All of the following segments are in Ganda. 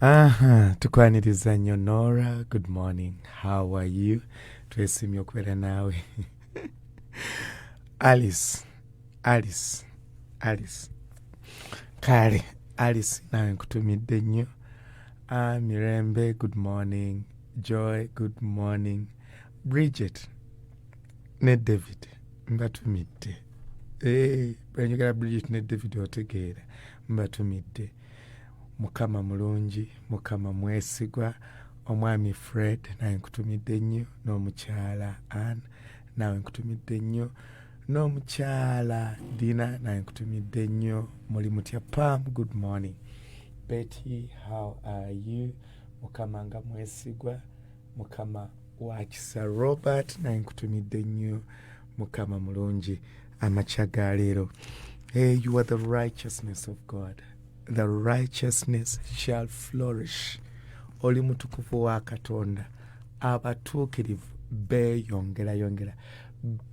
Aha, tukwaniriza nnyo. Nora, good morning, how are you? Twesiimye okubeera naawe. Alice, Alice, Alice, kale Alice, naawe nkutumidde nnyo. Ah, Mirembe, good morning. Joy, good morning. Bridget ne David, mbatumidde. Eh, bwenjogera Bridget ne David otegeera mbatumidde. Mukama mulungi, Mukama mwesigwa. Omwami Fred, nawe nkutumidde nnyo, n'omukyala Ann, nawe nkutumidde nnyo, n'omukyala Dina, nawe nkutumidde nnyo. Muli mutya? Pam, good morning. Betty, how are you? Mukama nga mwesigwa, Mukama wakisa. Robert, naye nkutumidde nnyo. Mukama mulungi amakya ga leero. Hey, you are the righteousness of God. The righteousness shall flourish. Oli mutukuvu wa Katonda. Abatuukirivu beeyongerayongera,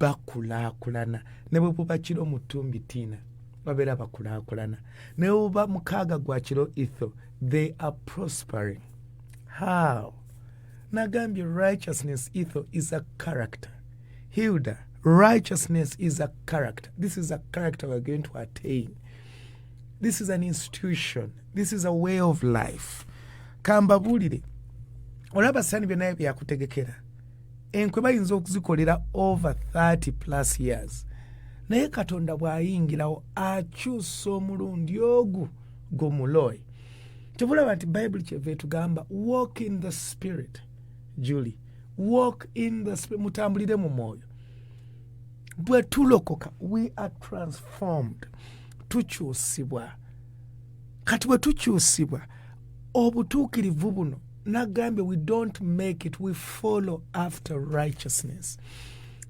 bakulaakulana. Ne bwe buba kiro mu ttumbi, tiina babeera bakulaakulana. Ne bwe buba 6 gwa kiro itho, they are prospering. How? Nagambye righteousness itho is a character. Hilda, righteousness is a character. This is a character we're going to attain. This is an institution. This is a way of life. Kambabuulire, olaba sani byonna byakutegekera, enkwe bayinza okuzikolera over 30 plus years, naye Katonda bw'ayingirawo akyusa omulundi ogu gumuloyi. Tebulaba nti Bayibuli kyeva etugamba, "Walk in the Spirit." Julie, walk in the Spirit, mutambulire mu mwoyo. Bwe tulokoka, we are transformed, tukyusibwa. Kati bwe tukyusibwa, obutuukirivu buno, nagambye, we don't make it, we follow after righteousness.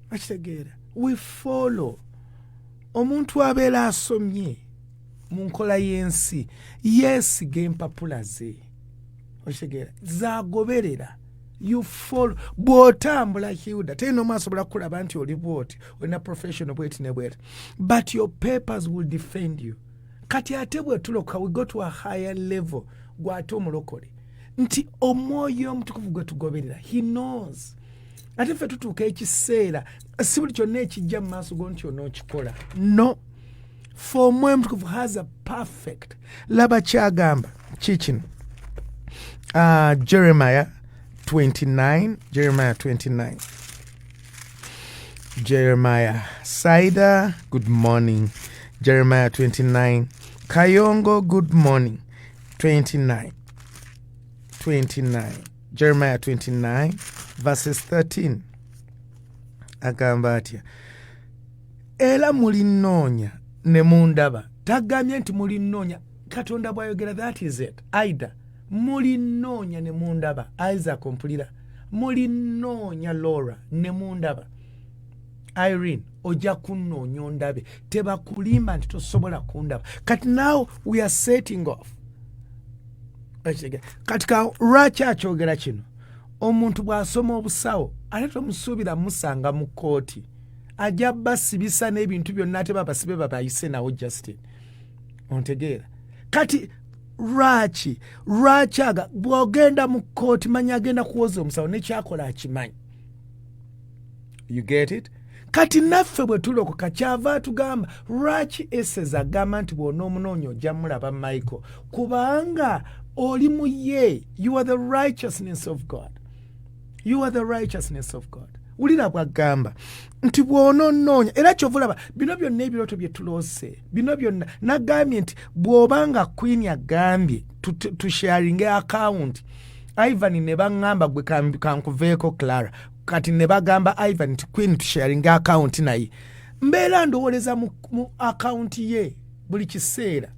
Akitegeera, we follow. Omuntu abeera asomye mu nkola y'ensi yeesiga empapula ze, okitegeera, zagoberera. You follow. Bw'otambula, Hilda, terina omu asobola kukulaba nti oli bwoti, olina professional bweti ne bweti, but your papers will defend you. Kati ate bwe tuloka, we go to a higher level. Gwate omulokole nti Omwoyo Omutukuvu gwe tugoberera, he knows. Ate ffe tutuuka ekiseera, si buli kyonna ekijja mu maaso go nti onookikola. No, for Omwoyo Omutukuvu has a perfect. Laba kyagamba kikino, Jeremiah 29, Jeremiah 29. Jeremiah. Saida, good morning. Jeremiah 29. Kayongo, good morning. 29, 29, Jeremiah 29 verses 13 agamba atya? Era mulinnoonya ne mundaba. Tagambye nti mulinnoonya. Katonda bw'ayogera, that is it. Aida, mulinnoonya ne mundaba. Isaac, ompulira? Mulinnoonya. Laura, ne mundaba. Irene, ojja kunnoonya ondabe. Tebakulimba nti tosobola kundaba. Kati now we are setting off. Kati ka lwaki akyogera kino? Omuntu bw'asoma obusawo, ate tomusuubira musanga mu kkooti, ajja basibisa n'ebintu byonna, ate babasibe babayise nawo. Justin, ontegeera? Kati lwaki aga bw'ogenda mu kkooti, manya agenda kuwoza omusawo nekyakola akimanyi. You get it? Kati naffe bwe tulokoka, kyava atugamba lwaki eseza agamba nti bw'onoomunoonya ojja mulaba, Michael, kubanga oli mu ye. You are the righteousness of God. You are the righteousness of God. Wulira bw'agamba nti bw'onoonoonya. Era kyova olaba bino byonna, ebirooto bye tuloose, bino byonna, nagambye nti bw'obanga Queen agambye tusharinge account, Ivan ne baŋŋamba gwe kankuveeko Clara, kati ne bagamba Ivan nti Queen tusharinge account, naye mbeera ndowoleza mu account ye buli kiseera.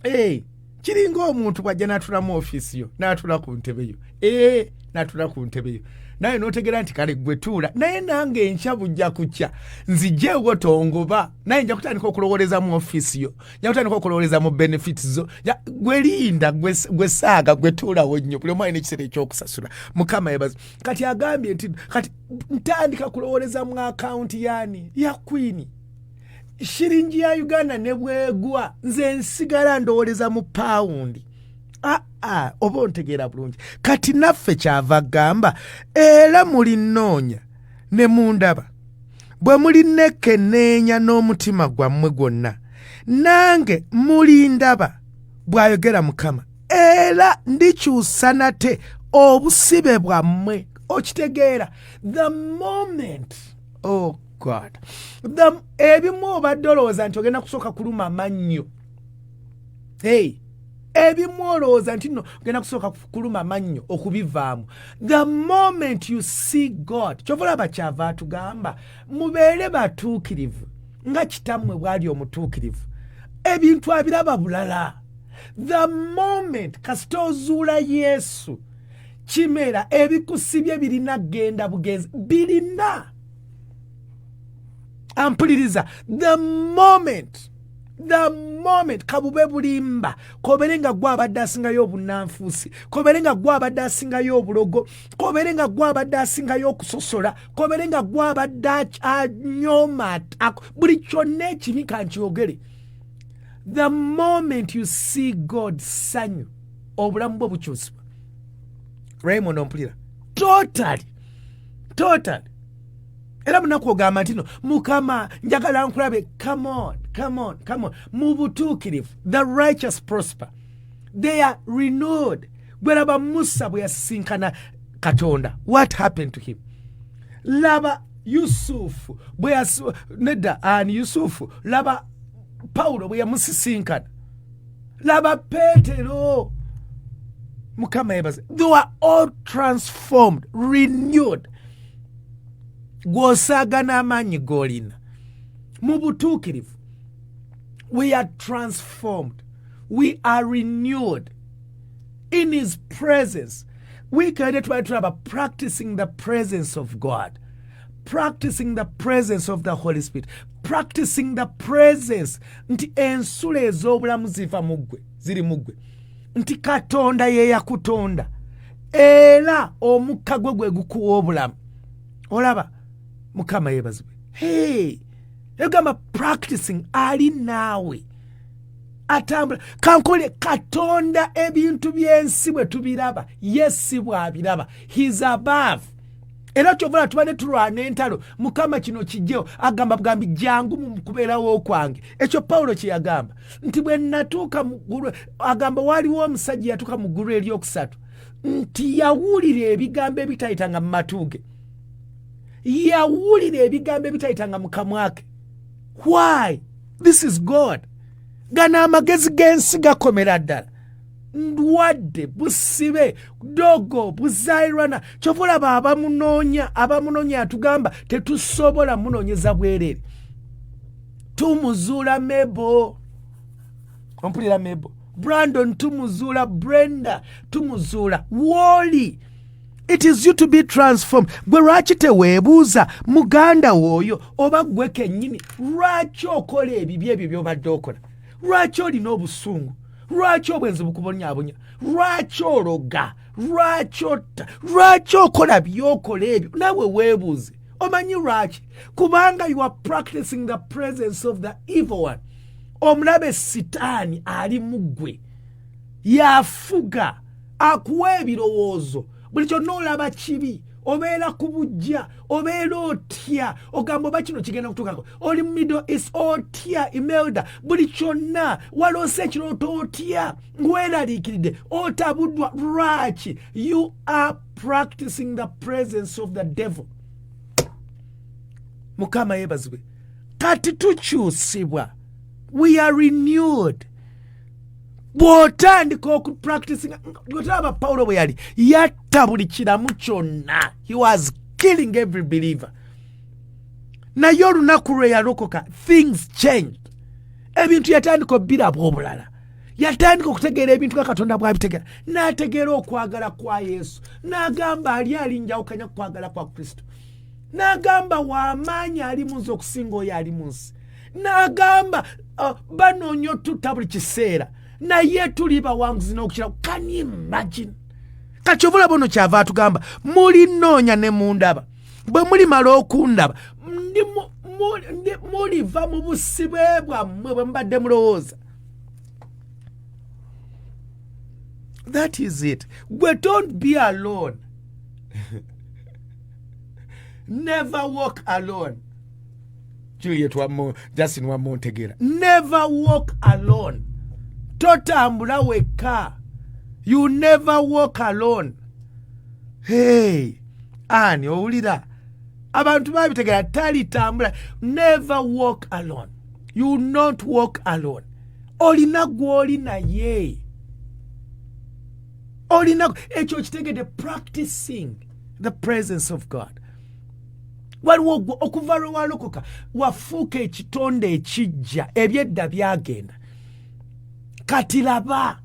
Hey, kiringa omuntu bw'ajja n'atula mu ofiisi yo, n'atula ku ntebe yo, ee, n'atula ku ntebe yo, naye n'otegeera nti kale gwe tuula naye, nange enkya bujja kukya nzijeewo tongoba, naye nja kutandika okulowoleza mu ofiisi yo, nja kutandika okulowoleza mu benefits zo. Gwe linda, gwe saaga, gwe tuulawo nnyo. Buli omu alina ekiseera ekyokusasula. Mukama yebaza. Kati agambye nti kati ntandika kulowoleza mu akawunti yaani, ya Queen. Shiringi ya Uganda ne bwegwa, nze nsigala ndowoleza mu pawundi. Aa, oba ontegeera bulungi. Kati naffe kyava gamba, era mulinnoonya ne mundaba bwe mulinnekenneenya n'omutima gwammwe gwonna, nange mulindaba, bw'ayogera Mukama, era ndikyusa nate obusibe bwammwe. Okitegeera? The moment, oh God, ebimu obadde olowooza nti ogenda kusooka kuluma mannyo. Hey, ebimu olowooza nti nno ogenda kusooka kuluma mannyo okubivaamu. The moment you see God, kyova olaba kyava atugamba mubeere batuukirivu nga kitammwe bw'ali omutuukirivu. Ebintu abiraba bulala. The moment kasita ozuula Yesu, kimera ebikusibye birina genda bugenzi, birina ampuliriza. The moment kabube bulimba, kobeere nga gwe abadde asingayo obunanfuusi, kobeere nga gwe abadde asingayo obulogo, kobeere nga gwe abadde asingayo okusosola, kobeere nga gwe abadde anyooma, buli kyonna ekibi kankyogere, the moment you see God, sanyu, obulamu bwe bukyusibwa. Raymond, ompulira? Totally, totally. Era munaku ogamba nti no, Mukama, njagala nkulabe. Come on, come on, come on. Mu butuukirivu, the righteous prosper, they are renewed. Bwe laba Musa bwe yasisinkana Katonda, what happened to him? Laba Yusufu bwe nedda, ani Yusufu? Laba Pawulo bwe yamusisinkana, laba Peetero. Mukama yebaze. They were all transformed, renewed. Gw'osaaga n'amaanyi g'olina mu butuukirivu, we are transformed, we are renewed in his presence. Wiiki tubali tulaba practicing the presence of God, practicing the presence of the Holy Spirit, practicing the presence nti ensulo ez'obulamu ziva mu ggwe, ziri mu ggwe, nti Katonda ye yakutonda era omukka gwe gwe gukuwa obulamu. Olaba, Mukama yeebazibwe. Hey, egamba practicing ali naawe atambula. Kankole Katonda, ebintu by'ensi bwe tubiraba, ye si bw'abiraba. He's above. Era kyovula tuba ne tulwana entalo, Mukama kino kijjewo, agamba bugambi, jangu mu kubeerawo kwange. Ekyo Pawulo kye yagamba nti bwe natuuka mu ggulu, agamba waliwo omusajja yatuuka mu ggulu eryokusatu, nti yawulira ebigambo ebitayitanga mu matu ge, yawulira ebigambo ebitayitanga mu kamwa ke. Why? This is God. Gano amagezi g'ensi gakomera ddala ndwadde, busibe, dogo, buzairwana. Kyova olaba abamunoonya, abamunoonya atugamba tetusobola munoonyeza bwereere, tumuzuula. Mebo, ompulira? Mebo, Brandon, tumuzuula. Brenda, tumuzuula wooli. It is you to be transformed. Gwe lwaki teweebuuza muganda wooyo oba gwe kennyini, lwaki okola ebibi ebyo by'obadde okola? Lwaki olina obusungu? Lwaki obwenzi bukubonyaabonya? Lwaki ologa? Lwaki otta? Lwaki okola byokola ebyo? Naawe weebuuze. Omanyi lwaki? Kubanga you are practicing the presence of the evil one. Omulabe Sitaani ali mu ggwe, yafuga, akuwa ebirowoozo, buli kyonna olaba kibi, obeera ku bujja, obeera otya, ogamba oba kino kigenda kutuukako. Oli mu Middle East, otya. Imelda, buli kyonna waloose ekirooto, otya, ngweraliikiridde, otabuddwa. Lwaki? You are practicing the presence of the devil. Mukama yeebazibwe. Kati tukyusibwa, we are renewed. Bw'otandika okupracticinga, bwetulaba Pawulo bwe yali yatta buli kiramu kyonna, he was killing every believer, naye olunaku lwe yalokoka, things changed. Ebintu yatandika obiraba obulala, yatandika okutegeera ebintu nga Katonda bw'abitegeera, n'ategeera okwagala kwa Yesu, n'agamba ali alinjawukanya ku kwagala kwa Kristo, n'agamba w'amaanyi ali mu nsi okusinga oyo ali mu nsi, n'agamba banoonya otutta buli kiseera, naye tuli bawanguzi n'okukira. Can you imagine? Kati obulaba ono kyava atugamba, mulinoonya ne mundaba, bwe mulimala okundaba muliva mu busibe bwammwe bwe mubadde mulowooza. That is it. Gwe don't be alone. Never walk alone. Juliet wammo, Justin wammo ntegeera. Never walk alone. Totambula wekka. You never walk alone. Hey, ani owulira? Abantu babitegera talitambula. Never walk alone. You not walk alone. Olina gw'oli naye. Olina ekyo okitegedde, practicing the presence of God. Waliwo gwe okuva lwe walokoka wafuuka ekitonde ekijja, ebyedda byagenda. Kati laba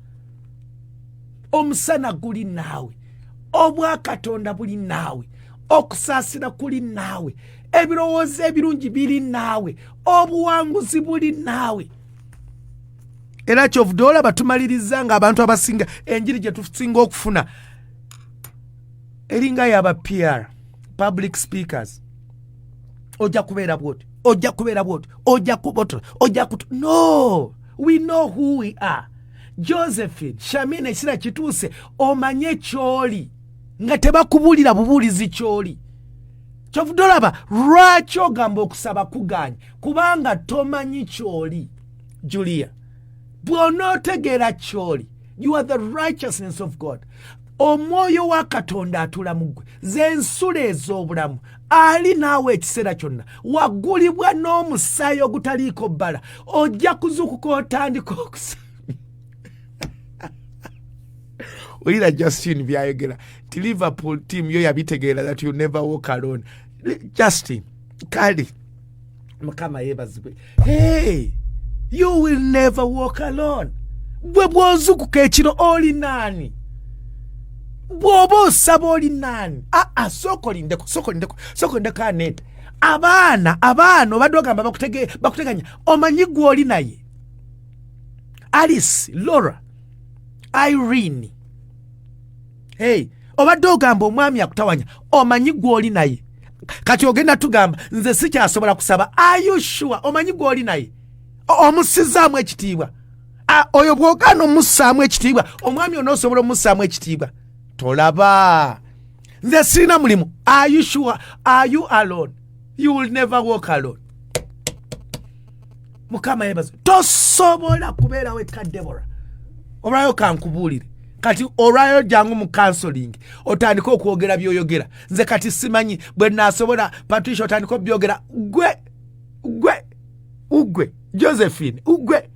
omusana guli naawe, obwakatonda buli naawe, okusaasira kuli naawe, ebirowoozo ebirungi biri naawe, obuwanguzi buli naawe. Era kyovudde olaba tumaliriza nga abantu abasinga enjiri gye tusinga okufuna eringa yaba PR, public speakers. Ojja kubeera bwoti, ojja kubeera bwoti, ojja kubotola, ojja kutu. No, we know who we are. Josephine Shamina, ekiseera kituuse omanye kyoli nga tebakubuulira bubuulizi kyoli. Kyovudde olaba lwaki ogamba okusaba kuganye, kubanga tomanyi kyoli. Julia, bw'onootegeera kyoli, you are the righteousness of God. Omwoyo wa Katonda atula mu ggwe, z'ensulo ez'obulamu, ali naawe ekiseera kyonna. Wagulibwa n'omusaayi ogutaliiko bbala. Ojja kuzuukuka otandika okusa. Olira Justin byayogera nti Liverpool team yo yabitegeera that you never walk alone. Justin, kale Mukama yeebazibwe. Hey, you will never walk alone. Gwe bw'ozukuka ekiro oli naani? Bw'oba osaba oli naani? Aa, sooka olindeko, sooka olindeko, sooka olindeko. Aneeta abaana, abaana obadde ogamba bakuteganya, omanyi gwe oli naye? Alice, Laura, Irene, hey, obadde ogamba omwami akutawanya, omanyi gw'oli naye? Kati ogenda tugamba nze sikyasobola kusaba. Are you sure omanyi gw'oli naye? Omussizaamu ekitiibwa? Oyo bw'ogaana omussaamu ekitiibwa, omwami onoosobola omussaamu ekitiibwa? Tolaba nze sirina mulimu. Are you sure? Are you alone? You will never walk alone. Mukama yebaze. Tosobola kubeera wekka. Debora, olwayo kankubuulire kati, olwayo jangu mu counseling otandike okwogera byoyogera. Nze kati simanyi bwe nasobola. Patricia, otandike obyogera. Gwe, gwe ugwe Josephine, ugwe.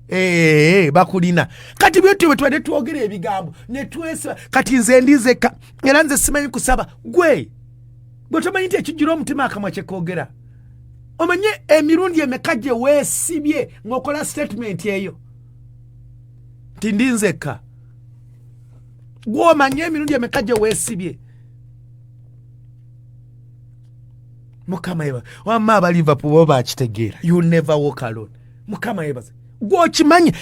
Ee, bakulina kati byetyo bwe tubadde twogera ebigambo netwesiba. Kati nze ndizeka era nze simanyi kusaba. Gwe, gwe tomanyi nti ekijjula omutima akamwa kyekoogera? Omanye emirundi emeka gye weesibye ng'okola statement eyo nti ndi nzekka? Gw'omanye emirundi emeka gye weesibye? Mukama yebaze. Wamma aba Liverpool bo bakitegeera, you never walk alone. Mukama yebaze. Gw'okimanyi?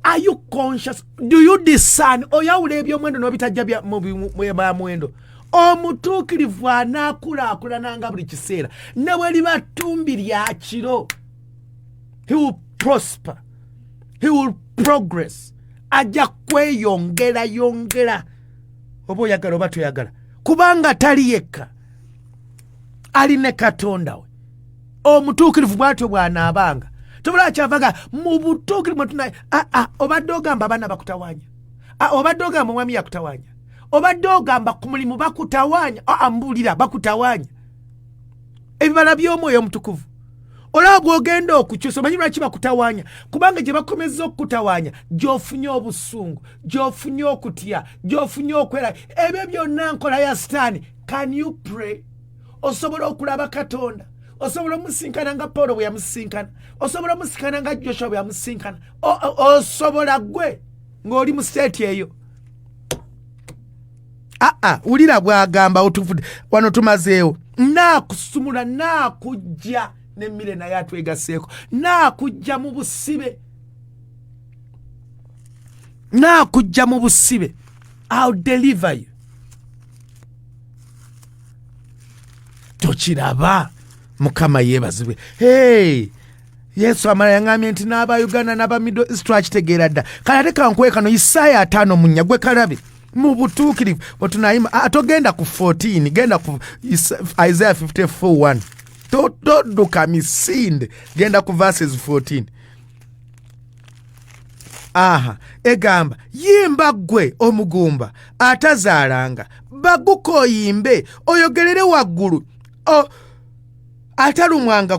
Are you conscious? Do you discern? Oyawula ebyomwendo n'obitajja bya muwendo? Omutuukirivu anaakulaakulananga buli kiseera, ne bwe liba ttumbi lya kiro. He will prosper, he will progress. Ajja kweyongera yongera, oba oyagala oba toyagala, kubanga tali yekka, ali ne Katonda we. Omutuukirivu bw'atyo bw'anaabanga tobula kyavaga mu butuukirivu mwetuna. Aa, obadde ogamba abaana bakutawanya, obadde ogamba omwami yakutawanya, obadde ogamba ku mulimu bakutawanya. Aa, mbuulira, bakutawanya. Ebibala by'Omwoyo Omutukuvu, olaba bw'ogenda okukyusa. Omanyi lwaki bakutawanya? Kubanga gye bakomeza okukutawanya, gy'ofunye obusungu, gy'ofunye okutya, gy'ofunye okwera. Ebyo byonna nkola ya Sitaani. Can you pray? Osobola okulaba Katonda? Osobola omusinkana nga Pawulo bwe yamusinkana? Osobola omusinkana nga Joshua bwe yamusinkana? Osobola gwe ng'oli mu state eyo? Aa, wulira bw'agamba. Otuvudde wano, tumazeewo. Naakusumula, naakujja n'emmere naye atwegaseeko, naakujja mu busibe, naakujja mu busibe. I'll deliver you. Tokiraba? Mukama yeebazibwe. Hey, Yesu amala yaŋambye nti n'aba Uganda n'aba Middle East twakitegeera dda. Kale ate kankuwe kano Isaaya 54, gwe kalabe mu butuukirivu bwetunayima. Togenda ku 14, genda ku Isaiah 54:1. Todduka misinde, genda ku verses 14. Aha, egamba, yimba ggwe omugumba atazaalanga, baguka oyimbe, oyogerere waggulu atalumwanga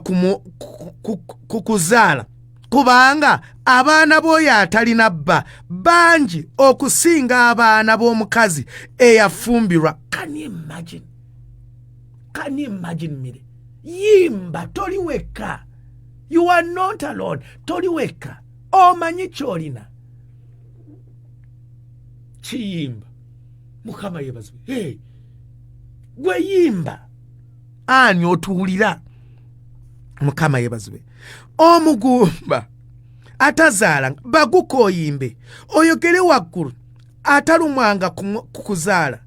ku kuzaala, kubanga abaana b'oyo atalina bba bangi okusinga abaana b'omukazi eyafumbirwa. Can you imagine? Can you imagine? Mire, yimba, toli wekka. You are not alone, toli wekka. Omanyi kyolina kiyimba. Mukama yebazibwe. Hey, gwe yimba ani otuwulira. Mukama yebazibwe. Omugumba atazaala, baguka oyimbe, oyogere waggulu atalumwanga ku kuzaala,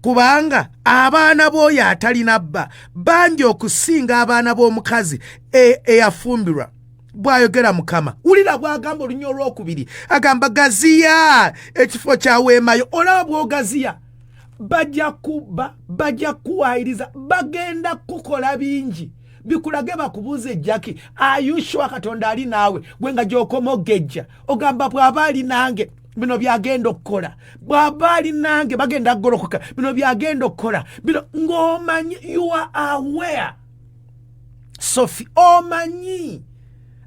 kubanga abaana b'oyo atalina bba bangi okusinga abaana b'omukazi eyafumbirwa, bw'ayogera Mukama. Wulira bw'agamba olunya olwokubiri, agamba gaziya ekifo kya weemayo. Olaba bw'ogaziya, bajja kubba, bajja kuwayiriza, bagenda kukola bingi bikulage, bakubuuze, "Jackie, are you sure Katonda ali naawe?" Gwe nga gy'okoma ogejja, ogamba, "Bw'aba ali nange, bino byagenda okukola. Bw'aba ali nange, bagenda kugolokoka, bino byagenda okukola bino." Ng'omanyi, you are aware. Sophie, omanyi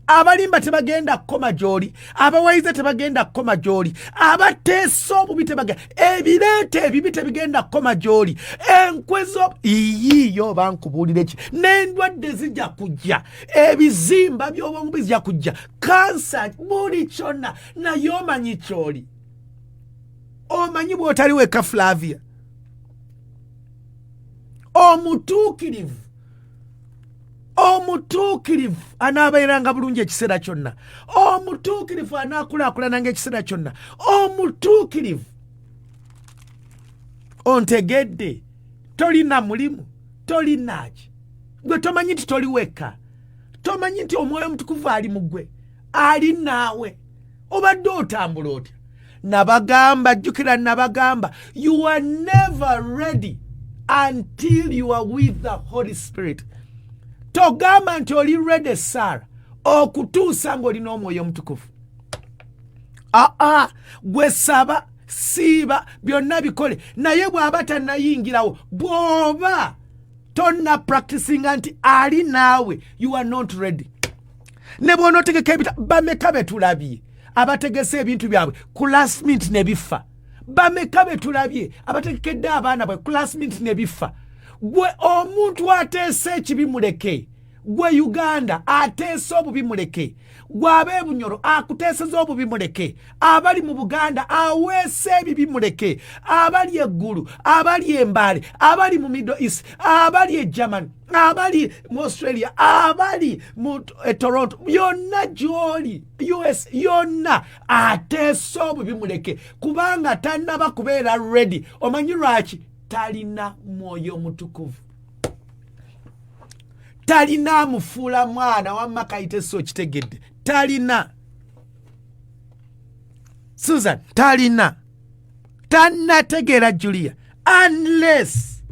abalimba tebagenda kukoma gy'oli, abawayiza tebagenda kukoma gy'oli, abateesa obubi tebagenda, ebireeta ebibi tebigenda kukoma gy'oli, enkwe zo iyiiyo oba nkubuulire ki, n'endwadde zijja kujja, ebizimba by'obwongu bijja kujja, kansa, buli kyonna, naye omanyi ky'oli, omanyi bw'otali wekka. Flavia omutuukirivu, omutuukirivu anaabeeranga bulungi ekiseera kyonna, omutuukirivu anaakulaakulananga ekiseera kyonna, omutuukirivu. Ontegedde? Tolina mulimu, tolinaki, gwe tomanyi nti toli wekka, tomanyi nti Omwoyo Omutukuvu ali mu ggwe, ali naawe. Obadde otambula otya? Nabagamba, jjukira nabagamba, you are never ready until you are with the Holy Spirit. Togamba nti oli ready, Sara, okutuusa ng'olina Omwoyo Omutukuvu. Aa, gwe saba, siiba, byonna bikole, naye bw'aba tannayingirawo, bw'oba tonna practicinga nti ali naawe, you are not ready. Ne bw'onootegeka ebita, bameka be tulabye abategese ebintu byabwe ku last minute ne bifa? Bameka be tulabye abategekedde abaana bwe ku last minute ne bifa? Gwe omuntu ateesa ekibi muleke, gwe Uganda ateesa obubi muleke, gwe ab'ebunyoro akuteeseza obubi muleke, abali mu Buganda aweesa ebibi muleke, abali eggulu, abali embaale, abali mu Middle East, abali e Germany, abali mu Australia, abali mu Toronto, yonna gy'oli, US yonna, ateesa obubi muleke, kubanga tannaba kubeera ready. Omanyi lwaki? Talina Mwoyo Mutukuvu, talina amufuula mwana. Wamma kayite si okitegedde, talina. Susan talina, tannategeera. Julia, unless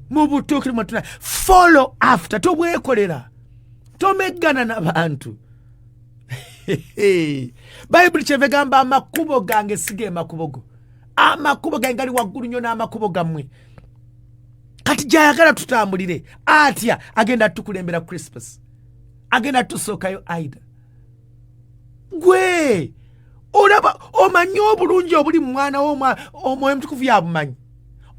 mu butuukirivu mwetuna follow after, tobwekolera, tomeggana n'abantu. Bayibuli kyeva egamba, "Amakubo gange si ge makubo go, amakubo gange gali waggulu nnyo n'amakubo gammwe." Kati gyayagala tutambulire atya? Agenda tukulembera Christmas, agenda tusookayo. Aida, gwe olaba, omanyi obulungi obuli mu mwana wo, Omwoyo Mutukuvu yabumanyi.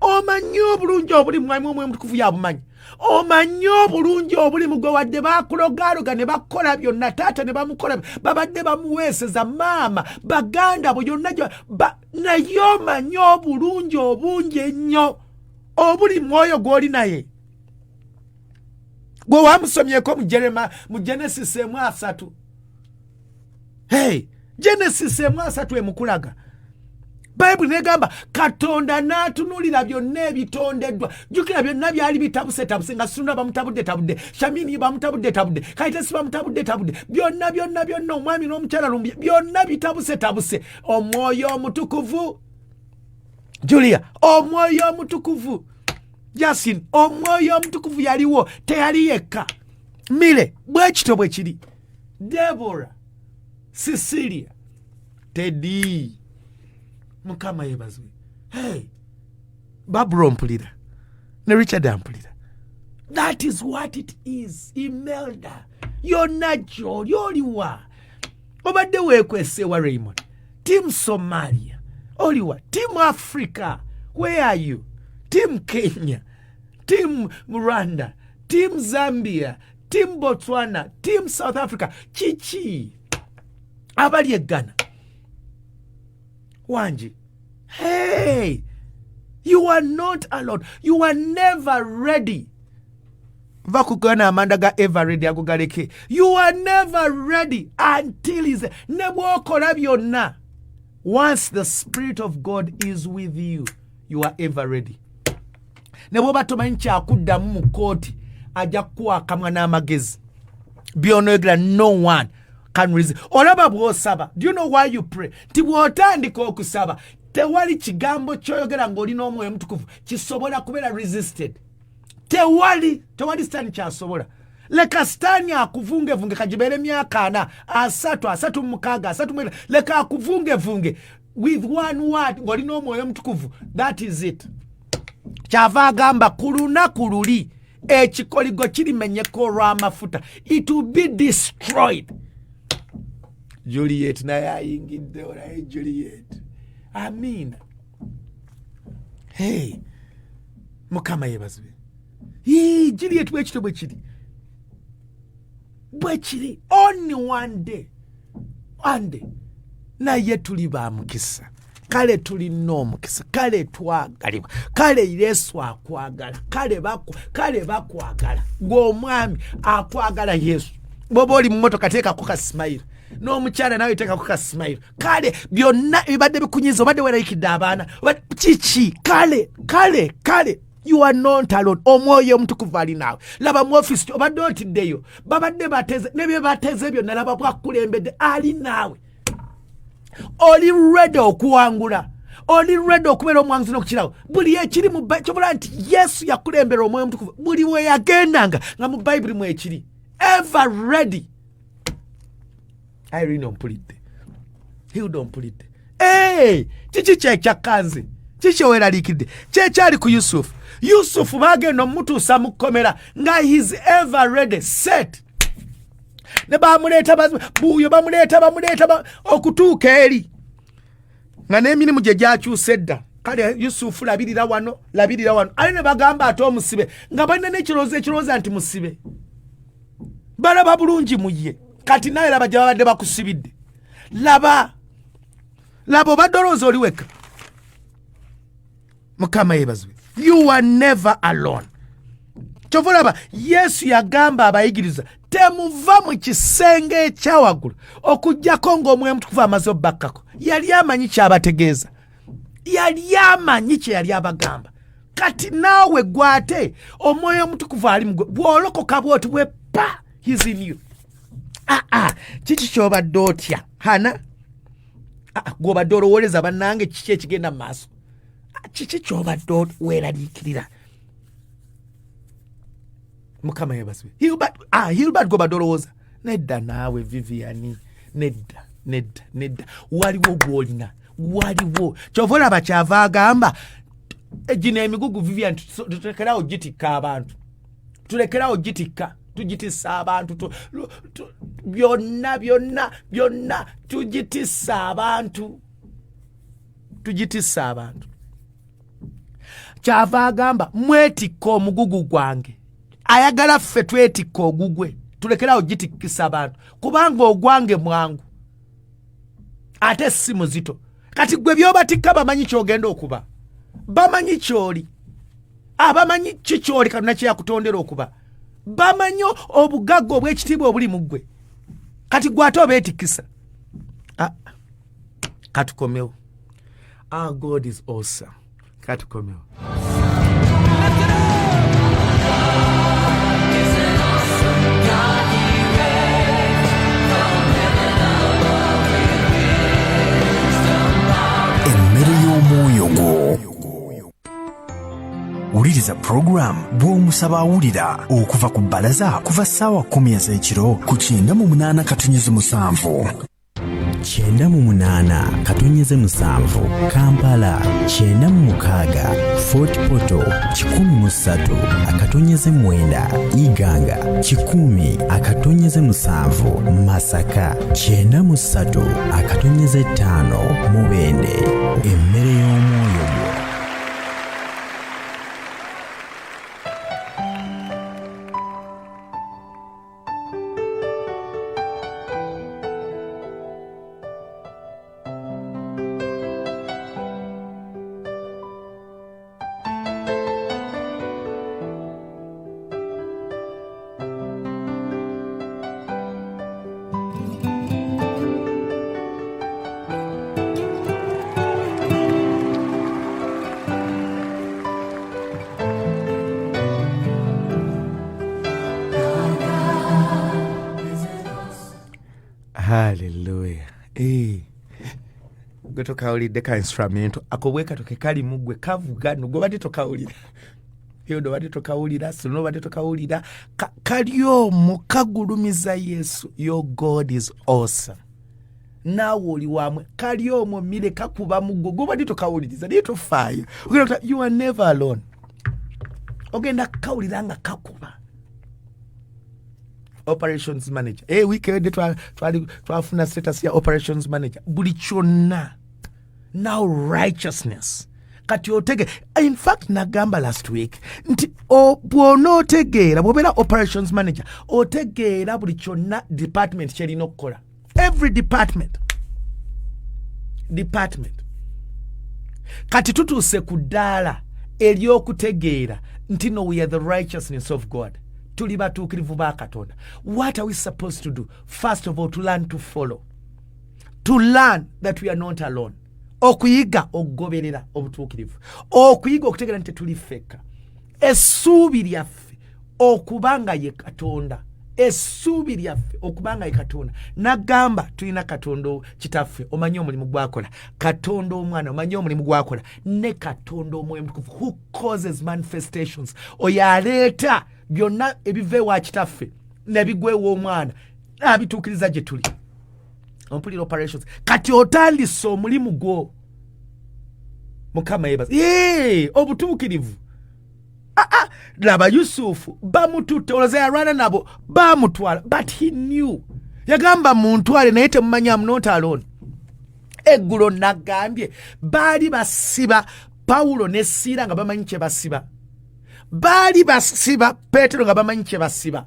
Omanyi obulungi obuli mu mwami, Omwoyo Mutukuvu yabumanyi. Omanyi obulungi obuli mu gwe, wadde bakulogaloga ne bakola byonna, taata ne bamukola, babadde bamuweeseza, maama, baganda bo yonna, naye omanyi obulungi obungi ennyo obuli mwoyo gw'oli naye. Gwe wamusomyeko mu Jerema, mu Genesis 1:30. Hey, Genesis 1:30 emukulaga. Bayibuli negamba Katonda n'atunuulira byonna ebitondeddwa. Jjukira, byonna byali bitabusetabuse, nga Suna bamutabudde tabudde, Shamini bamutabudde tabudde, Kaitesi bamutabudde tabudde, byonna byonna byonna, omwami n'omukyala Lumbuye, byonna bitabusetabuse. Omwoyo Omutukuvu, Julia, Omwoyo Omutukuvu, Jasin, Omwoyo Omutukuvu yaliwo, teyali yekka. Mire bwe kityo bwe kiri. Debora, Cecilia, Tedi, Mukama yebazwe. Hey, Babro mpulira ne Richard ampulira. That is what it is. Imelda, yonna gyoli, oliwa? Obadde weekwesewa? Raymond, Team Somalia oliwa? Team Africa, where are you? Team Kenya, Team Rwanda, Team Zambia, Team Botswana, Team South Africa, kiki abali eggana wangi? Hey, you are not alone. You are never ready. Va kugana amanda ga ever ready ago galeke. You are never ready until is ne bwokola byonna, once the Spirit of God is with you, you are ever ready. Ne bwoba tomanyi kyakuddamu mu kooti, ajja kukuwa akamwa n'amagezi byonoyogera. No one can resist. Olaba bw'osaba, do you know why you pray? Nti bw'otandika okusaba, tewali kigambo kyoyogera ng'olina Omwoyo Omutukuvu kisobola kubeera resisted. Tewali, tewali sitaani kyasobola. Leka sitaani akuvungevunge, kagibeere emyaka 40, 30, 36, 39, leka akuvungevunge with one word ng'olina Omwoyo Omutukuvu. That is it. Kyava agamba, ku lunaku luli ekikoligo kirimenyeka olw'amafuta. It will be destroyed. Juliet naye ayingidde, olaye Juliet. Amiina. Hey, Mukama yebazibwe. Juliet, bwekito bwe kiri, bwe kiri. Only one day, one day. Naye tuli ba mukisa. Kale tulina omukisa, kale twagalibwa, kale Yesu akwagala, kale bakwagala. Gweomwami akwagala Yesu. Bwoba oli mu motoka, teekako ka smile, n'omukyala nawe teekako ka smile. Kale byonna ebibadde bikunyiza, obadde werayikidde abaana, kiki, kale kale kale, you are not alone. Omwoyo Omutukuvu ali naawe. Laba mu ofisi, obadde otiddeyo, babadde bateze ne bye bateze byonna, laba bwakulembedde, ali naawe. Oli ready okuwangula, oli ready okubeera omuwanguzi n'okukirawo buli ekiri mu kyobula nti Yesu yakulembera Omwoyo Omutukuvu buli we yagendanga, nga mu Bayibuli mwekiri, ever ready. Irene ompulidde, Hilda ompulidde. Hey, kiki kyekyakkanze? Kiki oweraliikiridde? Kyekyali ku Yusufu. Yusufu bagenda omutuusa mu kkomera nga he's ever ready set, ne bamuleeta buuyo, bamuleeta, bamuleeta okutuuka eri nga n'emirimu gye gyakyusa edda. Kale Yusufu, labirira wano, labirira wano. Ale ne bagamba ate omusibe, nga balina n'ekirowoozo ekirowooza nti musibe, balaba bulungi mu ye. Kati naye laba gye babadde bakusibidde. Laba, laba, obadde olowooza oli wekka. Mukama yebazibwe. You are never alone. Kyova olaba Yesu yagamba abayigiriza, temuva mu kisenge ekyawaggulu okugjako ng'Omwoyo Mutukuvu amaze obbakkako. Yali amanyi kyabategeeza, yali amanyi kye yali abagamba. Kati naawe gwate Omwoyo Omutukuvu ali mugwe, bw'olokoka bwoti bwe pa, he's in you. Aa, kiki kyobadde otya, hana? Gwobadde olowoleza, bannange, kiki ekigenda mu maaso? Kiki kyobadde weeraliikirira? Mukama yebazibwe. Hilbert, Hilbert, gwobadde olowooza nedda. Naawe Viviani, nedda, nedda, nedda. Waliwo gwolina, waliwo. Kyova olaba kyava agamba, gino emigugu, Vivian, tulekerawo gitikka abantu, tulekerawo gitikka, tugitisa abantu byonna byonna byonna, tugitisa abantu, tugitisa abantu. Kyava agamba, mwetikka omugugu gwange. Ayagala ffe twetikka ogugwe, tulekerawo gitikkisa abantu, kubanga ogwange mwangu ate si muzito. Kati gwe byobatikka, bamanyi kyogenda okuba, bamanyi kyoli, abamanyi kikyoli Katonda kyeyakutondera okuba, bamanyi obugagga obw'ekitiibwa obuli mu ggwe. Kati gwe ate obeetikkisa. Katukomewo. Our God is awesome. Katukomewo. Emmere y'omwoyo gwo. Wuliriza pulogulaamu Bw'omusaba Awulira okuva ku Bbalaza kuva ssaawa 10 ez'ekiro ku 98.7. 98.7 Kampala, 96 Fort Portal, 103.9 Iganga, 100.7 Masaka, 93.5 Mubende. Emmere y'omwoyo gwo. Haleluya. Eh. Gwe tokawulidde ka instrumento ako bwe kato ke kali mu ggwe kavuga no gwe badde tokawulira. Hilda obadde tokawulira, Sino obadde tokawulira. Kali omwo kagulumiza Yesu. Your God is awesome. Naawe oli wamwe kali omwo mire kakuba mu ggwe gwe obadde tokawuliriza naye tofaayo. Ogenda you are never alone. Ogenda kukawulira nga kakuba. Operations manager. Week ewedde twafuna status ya operations manager. Buli kyonna. Now righteousness. Kati otege, in fact nagamba last week nti bw'onootegeera, bw'obeera operations manager, otegeera buli kyonna department kyerina okukola. Every department. Department. Kati tutuuse ku ddaala ery'okutegeera nti no, we are the righteousness of God. Tuli batuukirivu ba Katonda. What are we supposed to do? First of all, to learn to follow. To learn that we are not alone. Okuyiga okugoberera obutuukirivu. Okuyiga okutegeera nti tetuli ffekka. Essuubi lyaffe okuba nga ye Katonda. Essuubi lyaffe okuba nga ye Katonda. Nagamba tulina Katonda kitaffe, omanyi omulimu gwakola. Katonda omwana, omanyi omulimu gwakola. Ne Katonda Omwoyo Omutukuvu who causes manifestations. Oyo aleeta byonna ebiva ewa kitaffe ne bigwa ew'omwana n'abituukiriza gye tuli. Ompulira operations. Kati otandise omulimu gwo. Mukama yeebaza. Yee, obutuukirivu. Laba Yusufu bamututte, olowooza yalwana nabo, bamutwala, but he knew. Yagamba muntwale naye temumanyi, I'm not alone. Eggulo nagambye baali basiba Pawulo ne Siira nga bamanyi kye basiba. Baali basiba Peetero nga bamanyi kye basiba.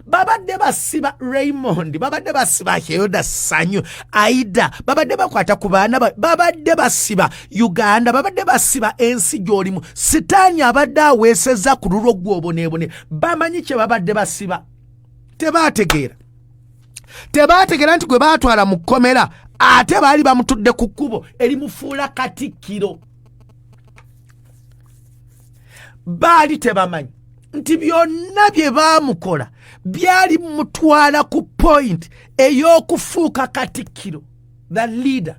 Babadde basiba Raymond, babadde basiba Hilda Sanyu, Aida, babadde bakwata ku baana, babadde basiba Uganda, babadde basiba ensi gy'olimu. Sitaani abadde aweesezza ku lulwo gw'oboneebone. Bamanyi kye babadde basiba. Tebaategeera. Tebaategeera nti gwe baatwala mu kkomera ate baali bamutudde ku kkubo erimufuula katikkiro. Baali tebamanyi nti byonna bye baamukola byali mutwala ku point ey'okufuuka katikkiro, the leader.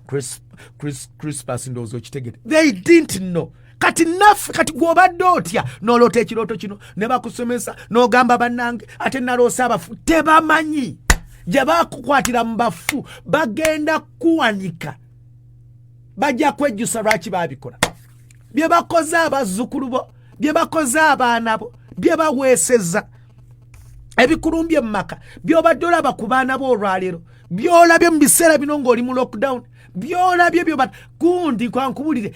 Crispus ndowooza okitegere. They didn't know. Kati naffe kati gw'obadde otya n'oloota ekirooto kino ne bakusomesa n'ogamba bannange ate naloose abafu. Tebamanyi gye bakukwatira mu bafu, bagenda kuwanika, bajja kwejjusa lwaki baabikola. Bye bakoze abazzukulu bo, bye bakoze abaana bo, bye baweeseza ebikulumbye mu maka, by'obadde olaba ku baana bo olwaleero, by'olabye mu biseera bino ng'oli mu lockdown, by'olabye byo gundi kwankubulire,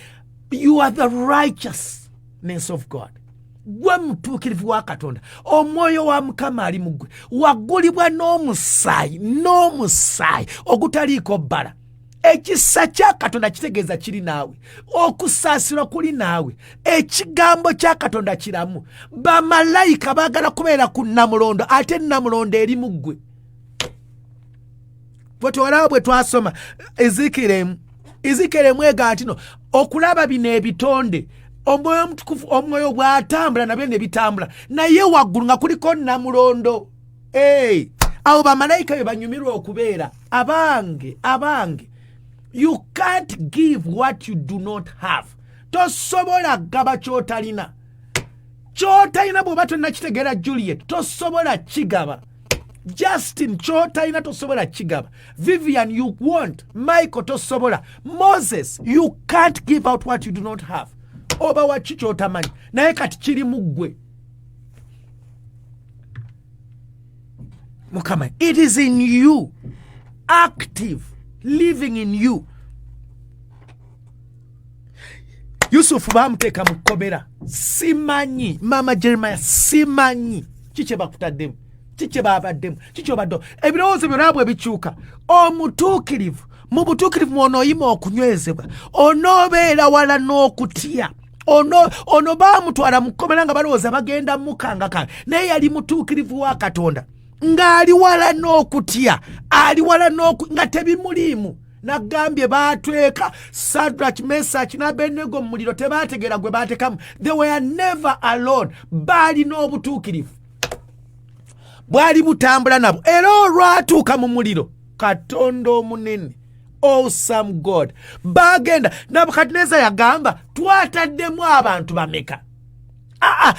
you are the righteousness of God. Gwe mutuukirivu wa Katonda. Omwoyo wa Mukama ali mu ggwe. Wagulibwa n'omusaayi, n'omusaayi ogutaliiko bbala. Ekisa kya Katonda kitegeeza kiri naawe, okusaasirwa kuli naawe, ekigambo kya Katonda kiramu. Bamalayika baagala kubeera ku nnamulondo, ate nnamulondo eri mu ggwe. Bwetolaba bwe twasoma Ezikiremu, Ezikiremu ega nti no okulaba bino ebitonde, omwoyo omutukuvu, omwoyo bw'atambula nabyo ne bitambula, naye waggulu nga kuliko namulondo. Hey, awo bamalayika be banyumirwa okubeera. Abange, abange, you can't give what you do not have. Tosobola gaba kyotalina. Kyotalina bw'oba tonnakitegeera, Juliet, tosobola kigaba. Justin, kyotalina tosobola kigaba. Vivian, you won't. Michael, tosobola. Moses, you can't give out what you do not have. Oba waki kyotamanyi, naye kati kiri mu ggwe. Mukama, it is in you, active, living in you. Yusufu bamuteeka mu kkomera. Simanyi Maama Jeremiah, simanyi kikye bakutaddemu, kikye babaddemu, kikye obadde. Ebirowoozo byonna bwe bikyuka, omutuukirivu mu butuukirivu mwonooyima okunywezebwa, onoobeera wala n'okutya. Ono, ono baamutwala mu kkomera nga balowooza bagenda mukangakanga, naye yali mutuukirivu wa Katonda, ng'ali wala n'okutya, ali wala n'oku, nga tebimuliimu. Nagambye baatweka Sadrach, Mesach n'Abenego mu muliro, tebaategeera gwe baatekamu. They were never alone. Baalina obutuukirivu, bwali butambula nabo, era olwatuuka mu muliro, Katonda omunene, awesome God, bagenda. Nabukadineza yagamba, twataddemu abantu bameka? Aa,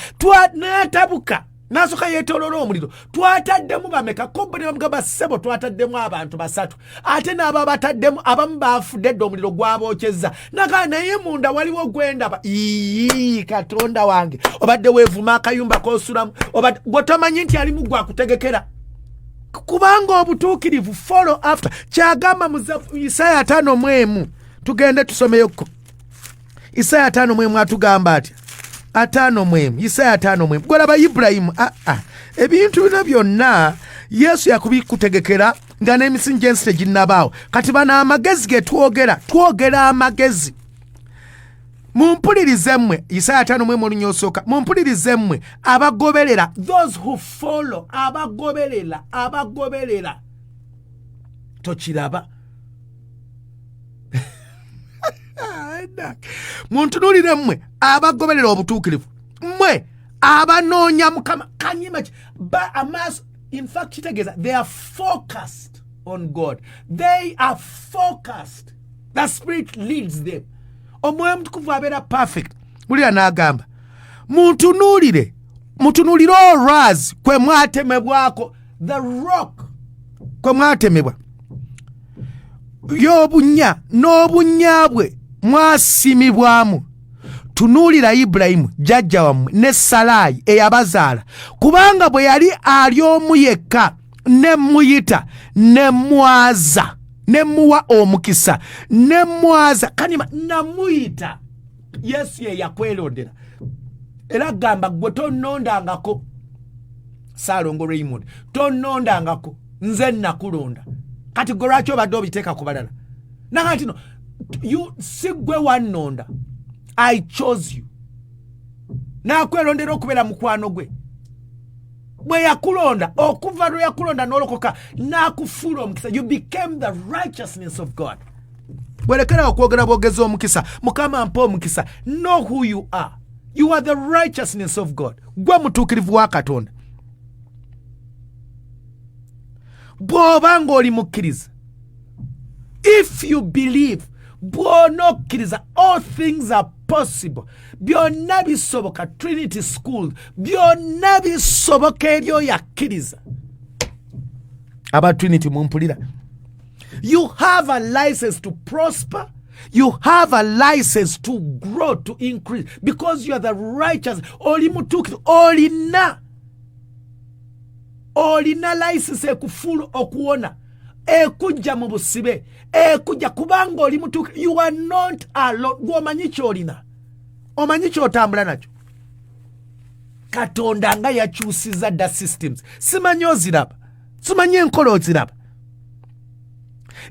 n'atabuka, n'asooka yeetooloola omuliro. Twataddemu bameka? Kobo ne bamugamba, ssebo, twataddemu abantu basatu, ate n'abo abataddemu abamu baafudde dda, omuliro gwabookyezza. Nagaa, naye munda waliwo gwendaba. Ii, Katonda wange, obadde weevuma akayumba k'osulamu, gwe tomanyi nti alimu gwakutegekera, kubanga obutuukirivu follow after. Kyagamba mu Isaaya 51, tugende tusomeyoko Isaaya 51. Atugamba atya? 51, Isaaya 51. Gwalaba Ibulayimu. Aa, ah, ah. Ebintu bino byonna Yesu yakubikutegekera nga n'emisingi gy'ensi teginnabaawo. Kati bano amagezi ge twogera, twogera amagezi. Mumpulirize mmwe, Isaaya 51 olunya osooka. Mumpulirize mmwe abagoberera, those who follow, abagoberera, abagoberera. Tokiraba? Muntunulire mmwe abagoberera obutuukirivu, mmwe abanoonya Mukama. Kanyima ba amaaso. In fact, kitegeeza they are focused on God. They are focused. The Spirit leads them. Omwoyo Omutukuvu abeera perfect. Mulira n'agamba, muntunuulire, mutunuulire olwazi kwe mwatemebwako, the rock kwe mwatemebwa, y'obunnya n'obunnya bwe mwasimibwamu. Tunuulira Ibulayimu jjajja wammwe ne Salaayi eyabazaala, kubanga bwe yali ali omu yekka ne muyita, ne mwaza, ne muwa omukisa, ne mwaza. Kanima namuyita. Yesu ye yakwerondera, era gamba gwe tonnondangako, Saalongo Raymond, tonnondangako, nze nakulonda. Kati gwe lwaki obadde obiteeka ku balala? Naga nti no, si gwe wannonda, I chose you. Nakwerondera okubeera mukwano gwe. Bwe yakulonda, okuva lwe yakulonda n'olokoka, n'akufuula omukisa. You became the righteousness of God. Bwerekera okwogera bwogeza omukisa, Mukama mpa omukisa. Know who you are. You are the righteousness of God. Gwe mutuukirivu wa Katonda. Bw'oba ng'oli mukkiriza, if you believe, bw'onokkiriza, all things are possible. Byonna bisoboka. Trinity School, byonna bisoboka eri oyo akkiriza. Aba Trinity mumpulira? You have a license to prosper. You have a license to grow, to increase, because you are the righteous. Oli mutuukirivu, olina license ekufuula okuwona, ekujja mu busibe, ekujja kubanga oli mutuukirivu. You are not alone. Gwe omanyi kyolina, omanyi kyotambula nakyo. Katonda nga yakyusiza dda systems, simanyi oziraba, simanyi enkola oziraba.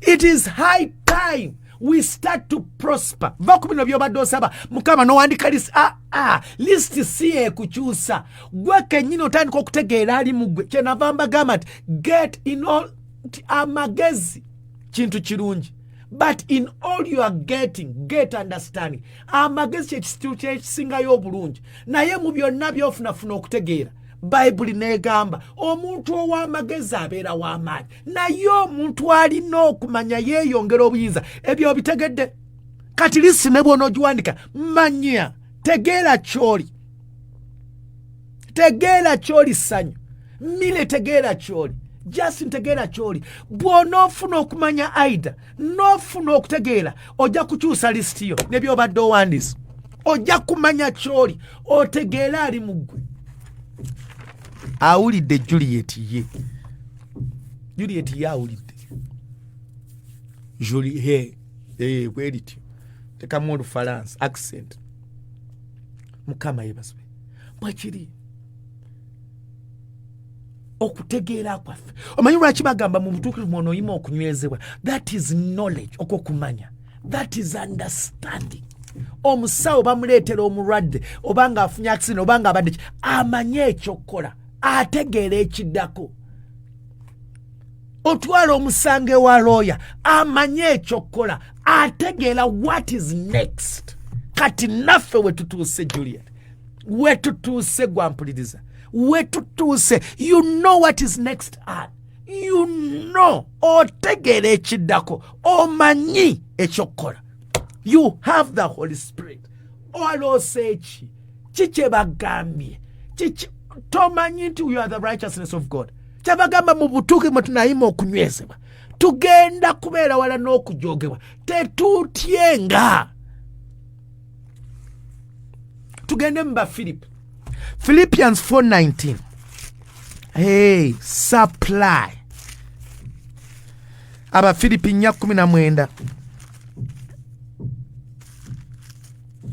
It is high time we start to prosper. Va ku bino byobadde osaba Mukama nowandika list. Ah, ah, list si ekukyusa gwe kennyini, otandika okutegeera ali mu gwe. Kyenava mbagamba nti get in all, nti amagezi. Kintu kirungi, but in all you are getting, get understanding. Amagezi kyekisitu kyekisingayo obulungi, naye mu byonna byofunafuna okutegeera. Bayibuli n'egamba omuntu ow'amagezi abeera w'amaanyi, naye omuntu alina okumanya yeeyongera obuyinza. Ebyo obitegedde? Kati lisi ne bw'onoogiwandika, manya, tegeera ky'oli, tegeera ky'oli. Ssanyu mile, tegeera ky'oli. Justin, tegeera ky'oli. Bw'onoofuna okumanya, aida n'ofuna okutegeera, ojja kukyusa lisiti yo ne by'obadde owandiisa. Ojja kumanya ky'oli, otegeera ali mu ggwe. Awulidde Juliet, ye Juliet ye awulidde Julie he bwe lityo, tekamu Olufalansa accent. Mukama yebazibwe. Bwekiri okutegeera kwaffe. Omanyi lwaki bagamba mu butuukirivu mwonoyima okunywezebwa? That is knowledge, okwokumanya, that is understanding. Omusawo bamuleetera omulwadde, oba nga afunye accident, oba nga abadde ki, amanye ekyokukola, ategeera ekiddako. Otwala omusango ewa looya, amanye ekyokukola, ategeera what is next. Kati naffe wetutuuse, Juliet, wetutuuse, gwampuliriza, wetutuuse, you know what is next and you know, otegeera ekiddako, omanyi ekyokukola. You have the Holy Spirit. Oloose eki? Kikyebagambye kiki? Tomanyi nti you are the righteousness of God? Kyabagamba mu butuuki mwe tunayima okunywezebwa, tugenda kubeera wala n'okujogebwa. Tetutyenga. Tugende mu Bafilipi, Philippians 4:19. Hey, supply. Abafilipi 4:19.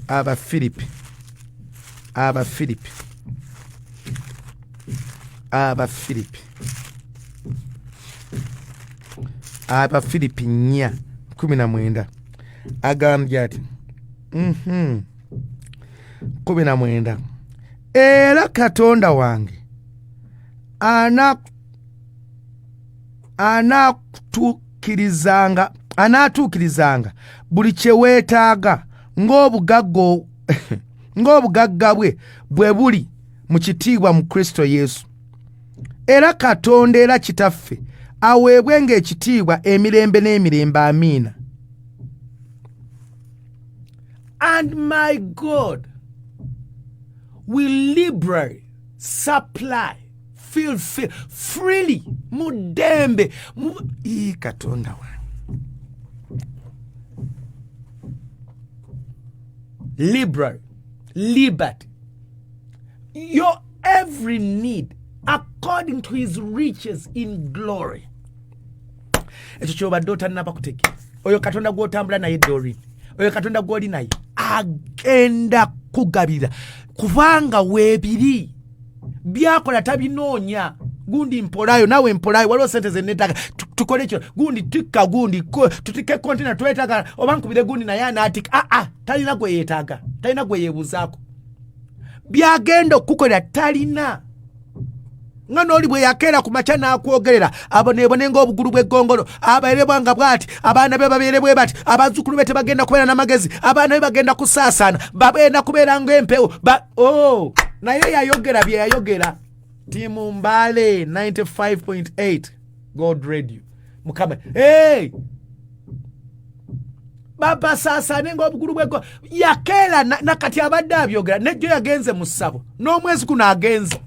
Abafilipi, Abafilipi, Abafilipi, Abafilipi 4:19 agambye ati, 19, era Katonda wange anaatuukirizanga buli kye weetaaga ng'obugagga bwe bwe buli mu kitiibwa mu Kristo Yesu. Era Katonda era Kitaffe aweebwe ng'ekitiibwa emirembe n'emirembe. Amiina. And my God will liberally supply, feel, feel freely, mu ddembe Ii, Katonda wange, liberally, liberty, your every need according to his riches in glory. Ekyo kyobadde otannaba kutegeera. Oyo Katonda gw'otambula naye, Dorin, oyo Katonda gw'oli naye agenda kugabira, kubanga weebiri byakola tabinoonya. Gundi mpolayo, nawe mpolayo, waliwo sente zenetaaga, tukole ekyo, gundi tikka, gundi tutike kontena twetaaga, oba nkubire gundi naye anaatika. Aa, talina gwe yeetaaga, talina gwe yeebuzaako. Byagenda okukukolera talina nga n'oli bwe yakeera ku makya n'akwogerera, aboneebone ng'obugulu bw'eggongolo, abeerebwa nga bw'ati, abaana be babeere bwe bati, abazzukulu be tebagenda kubeera n'amagezi, abaana be bagenda kusaasaana, bagenda kubeera ng'empewo ba oh, naye yayogera bye yayogera. Timu Mbale 95.8 Gold Radio. Mukama, hey! Babasaasaane ng'obugulu bw'eggo. Yakeera nakati abadde abyogera. Nejjo yagenze mu ssabo, n'omwezi guno agenze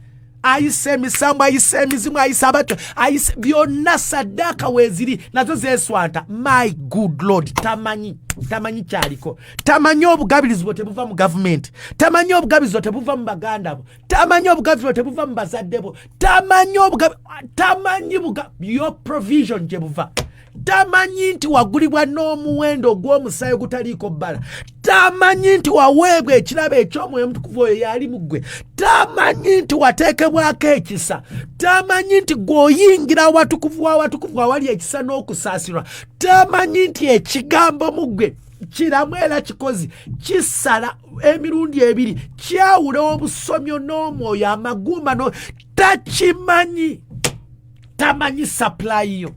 ayise emisambu, ayise emizimu, ayise abato, ayise byonna. Saddaaka weeziri nazo zeeswanta. My good Lord, tamanyi, tamanyi kyaliko, tamanyi obugabirizi bwe tebuva mu gavumenti, tamanyi obugabirizi bwe tebuva mu baganda bo, tamanyi obugabirizi bwe tebuva mu bazadde bo, tamanyi tamanyi your provision gye buva, tamanyi nti wagulibwa n'omuwendo ogw'omusaayi ogutaliiko bbala, tamanyi nti waweebwa ekirabo eky'Omwoyo Omutukuvu, oyo yali mu ggwe, tamanyi nti wateekebwako ekisa, tamanyi nti gw'oyingira awatukuvu w'awatukuvu awali ekisa n'okusaasirwa, tamanyi nti ekigambo mu ggwe kiramu era kikozi, kisala emirundi ebiri, kyawula obusomyo n'omwoyo, amagumba no takimanyi. Tamanyi supply yo.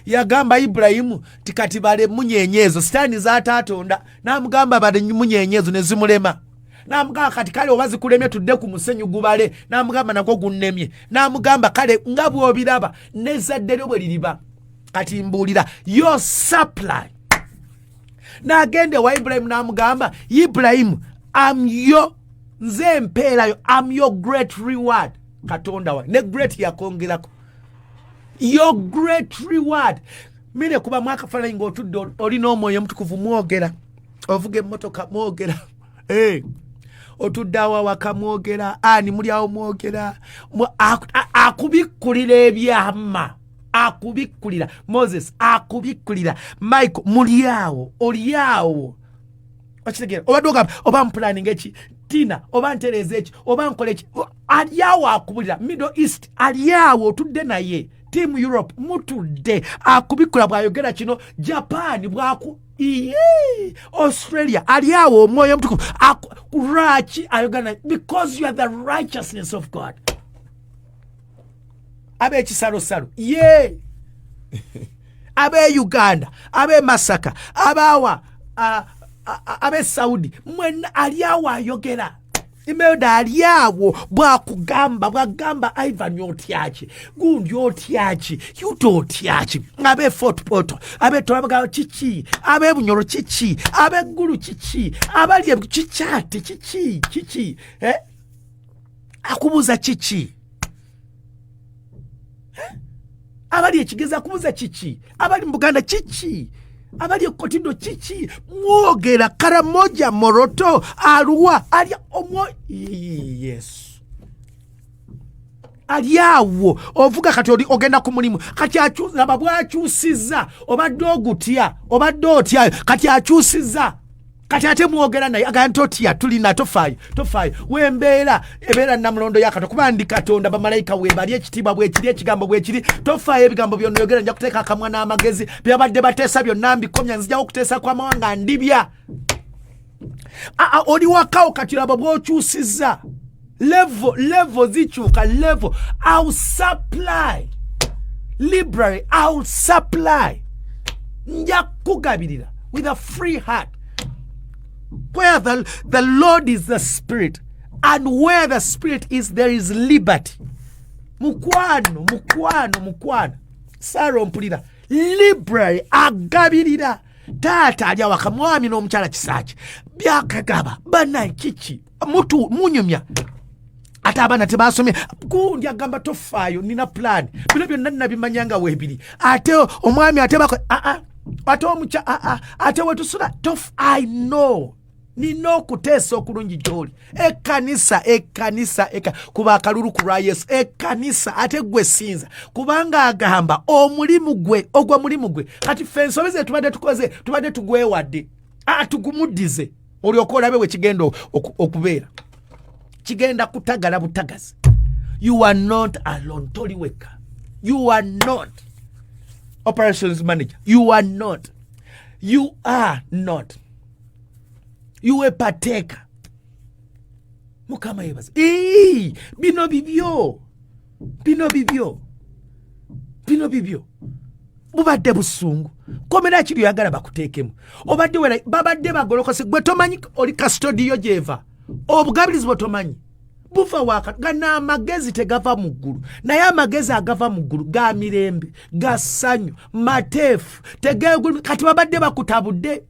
Yagamba Ibulayimu ti kati bale munyenye ezo sitaani z'ataatonda, n'amugamba bale munyenye ezo ne zimulema. N'amugamba kati kale oba zikulemye tudde ku musenyu gubale, n'amugamba nagwo gunnemye. N'amugamba kale nga bw'obiraba n'ezzadde lyo bwe liriba. Kati mbuulira your supply. N'agenda ewa Ibulayimu n'amugamba, Ibulayimu, am your, nze empeerayo, am your great reward. Katonda wa ne great yakongerako your great reward. Mire kuba mwakafalanyi ng'otudde olina omwoyo omutukuvu, mwogera, ovuga emmotoka mwogera, otudde awo awaka mwogera, ani muli awo mwogera, akubikkulira ebyama, akubikkulira Moses, akubikkulira Michael, muli awo, oli awo, okitegeera? Obadde ogamba oba mpulaninga eki, Tina, oba ntereeza eki, oba nkola eki, ali awo akubulira. Middle East ali awo, otudde naye, team Europe mutudde, akubikkula bw'ayogera kino, Japan bwaku iye, Australia ali awo, omwoyo omutukuvu. Lwaki ayogera? Because you are the righteousness of God. Ab'ekisalosalo ye, ab'e Uganda, ab'e Masaka, abawa ab'e Saudi, mwenna ali awo ayogera. Imelda ali awo bwakugamba, bwagamba Ivan otyaki, gundi otyaki, Yuta otyaki, ab'e Fort Portal, ab'e Tolabaga kiki, ab'e Bunyoro kiki, ab'eggulu kiki, abali kikyate kiki kiki, eh? Akubuuza kiki, abali ekigeza akubuuza kiki, abali mu Buganda kiki, abali ekotido kiki, mwogera Karamoja, Moroto, Aluwa, ali omwo Yesu ali awo. Ovuga kati oli ogenda ku mulimu kati laba bwakyusiza, obadde ogutya, obadde otyayo, kati akyusiza, kati ate mwogera naye agamba nti otya, tulina, tofaayo, tofaayo, wembeera ebeera namulondo ya Katonda, kuba ndi Katonda, bamalayika webali, ekitiibwa bwekiri, ekigambo bwekiri, tofaayo ebigambo byonna oyogera, nja kuteeka akamwa n'amagezi, byabadde bateesa byonna mbikomya, nzijawo okuteesa kw'amawanga ndibya. Oli wakawo kati laba bw'okyusiza level, level zikyuka, level. I'll supply library, I'll supply, nja kukugabirira with a free heart. Where the Lord is the Spirit, and where the Spirit is, there is liberty. Mukwano, mukwano, mukwano Sara, ompulira? Library agabirira, taata ali awaka, mwami n'omukyala Kisaaki byakagaba banaye kiki, mutu munyumya, ate abaana tebasomye, gundi agamba tofaayo, nina plan, bino byonna nabimanya nga weebiri, ate omwami ate bako aa, ate omukya aa, ate wetusula tof, I know nina okuteesa okulungi gy'oli. Ekkanisa, ekkanisa eka kuba akalulu ku lwa Yesu, ekkanisa ate gwe sinza, kubanga agamba omulimu gwe, ogwo mulimu gwe. Kati ffe ensobi ze tubadde tukoze, tubadde tugwewadde, tugumuddize, olyoka olabe bwe kigenda okubeera, kigenda kutagala butagazi. You are not alone, toli wekka. You are not operations manager, you are not, you are not, you a partaker. Mukama yebaza. Ii, bino bibyo, bino bibyo, bino bibyo. Bubadde busungu, komera kiri oyagala bakuteekemu, obadde wera, babadde bagolokose, gwe tomanyi oli custody gyeva, obugabirizi bwe tomanyi buva waka. Gano amagezi tegava mu ggulu, naye amagezi agava mu ggulu ga mirembe, ga ssanyu, mateefu, tegegulu. Kati babadde bakutabudde,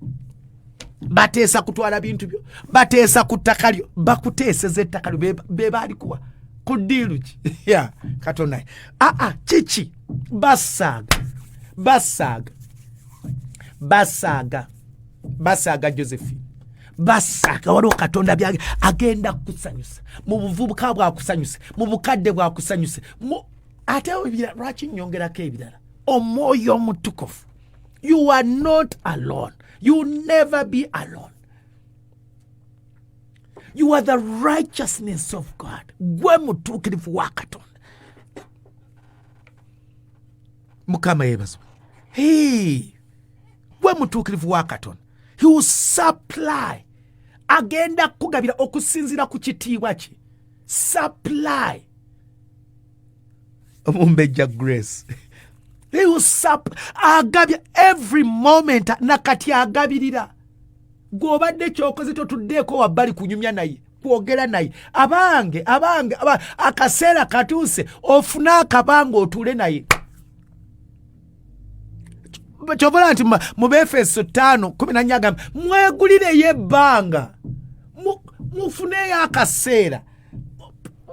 bateesa kutwala bintu byo, bateesa ku ttaka lyo, bakuteeseza ettaka lyo, be baalikuwa ku ddiiru ki ya Katonda. Aa, kiki, basaaga, basaaga, basaaga, basaaga Josephine, basaaga. Waliwo Katonda byage agenda kukusanyusa mu buvubuka, bwakusanyuse mu bukadde, bwakusanyuse ate ebirala. Lwaki nyongerako ebirala? Omwoyo Omutukuvu. You are not alone, you never be alone. You are the righteousness of God, gwe mutuukirivu wa Katonda. Mukama yebazibwe. Hey, gwe mutuukirivu wa Katonda. He will supply, agenda kukugabira okusinziira ku kitiibwa kye. Supply. Omumbejja Grace. Agabya every moment, nakati agabirira. Gw'obadde kyokoze totuddeeko wabbali kunyumya naye, kwogera naye. Abange, abange, akaseera katuuse ofune akabanga otuule naye. Kyovola nti mu Befeso 5:14 agamba mwegulireyo ebbanga, mufuneyo akaseera,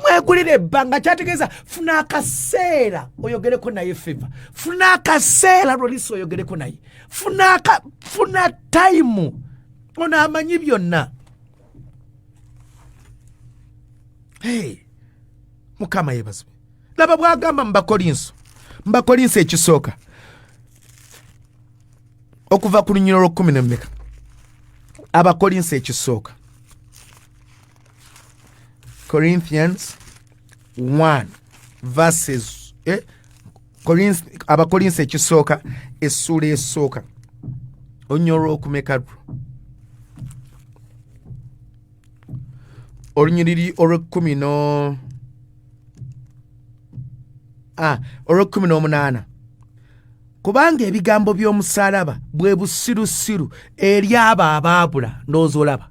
mwegulire ebbanga. Kyategeeza funa akaseera oyogereko naye. Feva, funa akaseera lwolisi oyogereko naye. Funa time. Ono amanyi byonna. Hey, Mukama yebazibwe. Laba bwagamba mu Bakolinso, mu Bakolinso ekisooka okuva ku lunyiro lw'okkumi n'emmeka. Abakolinso ekisooka, Corinthians 1 verses, Abakolinso ekisooka essuula esooka olunyiro lw'okumeka lwo, olunyiriri olw'ekkumi no olw'ekkumi n'omunaana. Kubanga ebigambo by'omusaalaba bwe busirusiru eri abo abaabula. Ndowooza olaba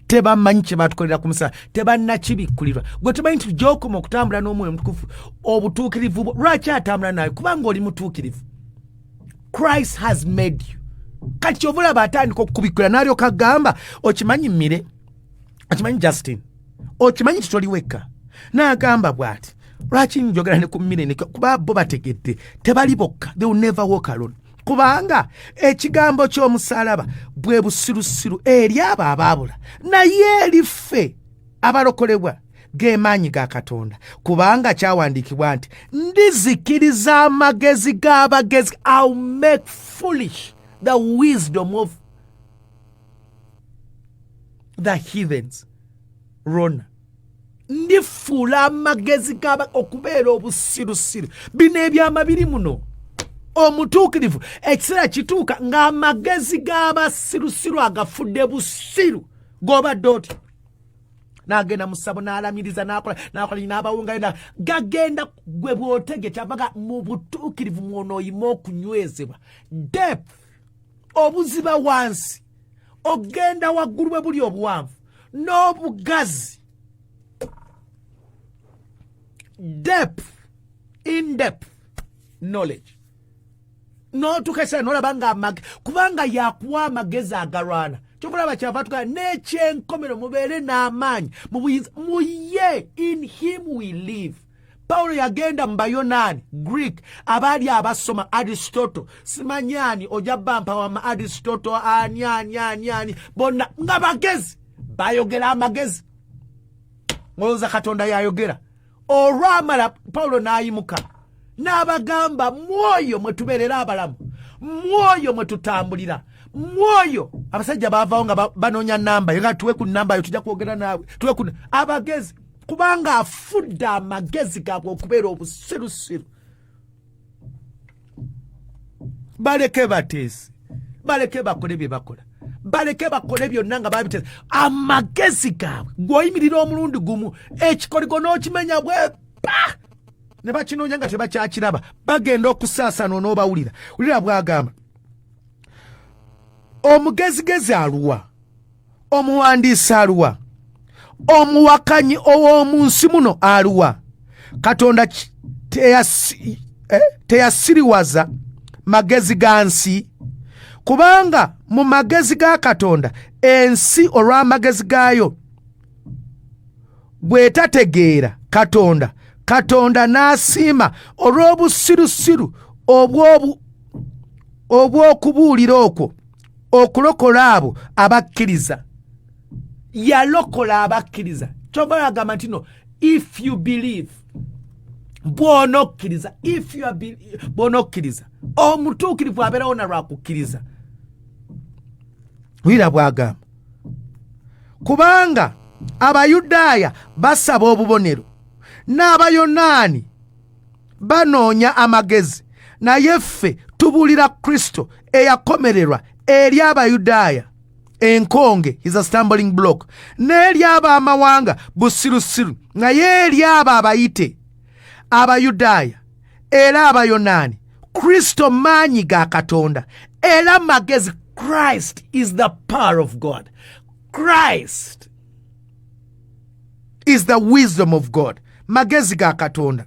tebamanyi kye batukolera ku musalaba, tebannakibikkulirwa. Gwe tumanyi nti gy'okoma okutambula n'Omwoyo Omutukuvu, obutuukirivu bwo. Lwaki atambula nawe? Kubanga oli mutuukirivu. Christ has made you. Kati kyova olaba atandika okukubikkula n'alyoka agamba, okimanyi mmire, okimanyi Justin, okimanyi nti toli wekka. N'agamba bw'ati, lwaki njogera ne ku mmire? Kuba bo bategedde tebali bokka. They will never walk alone. Kubanga ekigambo ky'omusaalaba bwe busirusiru eri abo abaabula, naye eri ffe abalokolebwa ge maanyi ga Katonda. Kubanga kyawandiikibwa nti ndizikiriza amagezi g'abagezi, I'll make foolish the wisdom of the heathens. Rona, ndifuula amagezi gaba okubeera obusirusiru. Bino ebyama biri muno. Omutuukirivu ekiseera kituuka ng'amagezi g'abasirusiru agafudde busiru. G'obadde otya n'agenda mu ssabo n'alamiriza n'akola n'akola n'abawungayo gagenda gwe bw'otege kyavaga mu butuukirivu mwonooyima okunywezebwa. Depth, obuziba wansi, ogenda waggulu bwe buli obuwanvu n'obugazi. Depth, in depth knowledge. N'otuuka ekiseera n'olaba nga kubanga yakuwa amagezi agalwana. Kyokulaba kyava tugaa n'ekyenkomero, mubeere n'amaanyi mu buyinza mu ye. In him we live. Pawulo yagenda mu Bayonaani, Greek, abaali abasoma Aristotle, simanyaani, ojja bampa wama Aristotle, ani ani ani ani, bonna nga bagezi, bayogera amagezi, olowooza Katonda yayogera. Olwamala Pawulo n'ayimuka n'abagamba, mwoyo mwe tubeerera abalamu, mwoyo mwe tutambulira, mwoyo. Abasajja baavaawo nga banoonya namba nga tuwe ku namba yo, tujja kwogera naawe, tuwe ku abagezi. Kubanga afudde amagezi gaabwe okubeera obusirusiru. Baleke bateese, baleke bakole bye bakola, baleke bakole byonna nga babiteesa amagezi gaabwe. Gweoyimirira omulundi gumu, ekikoligo n'okimenya bwepa, ne bakinoonya nga tebakyakiraba, bagenda okusaasaana onoobawulira. Wulira bw'agamba, omugezigezi aluwa? Omuwandiisi aluwa? Omuwakanyi ow'omu nsi muno aluwa? Katonda teyasiriwaza magezi ga nsi? Kubanga mu magezi ga Katonda, ensi olw'amagezi gaayo bw'etategeera Katonda, Katonda n'asiima olw'obusirusiru obw'okubuulira okwo okulokola abo abakkiriza. Yalokola abakkiriza. Kyova agamba nti no, if you believe, bw'onokkiriza, if you are, bw'onokkiriza, omutuukirivu abeerawo na lwakukkiriza. Wulira bw'agamba, kubanga Abayudaaya basaba obubonero n'Abayonaani banoonya amagezi, naye ffe tubuulira Kristo eyakomererwa, eri Abayudaaya enkonge, is a stumbling block, n'eri ab'amawanga busirusiru, naye eri abo abayite, Abayudaaya era Abayonaani, Kristo maanyi ga Katonda era magezi. Christ is the power of God. Christ is the wisdom of God. Magezi ga Katonda.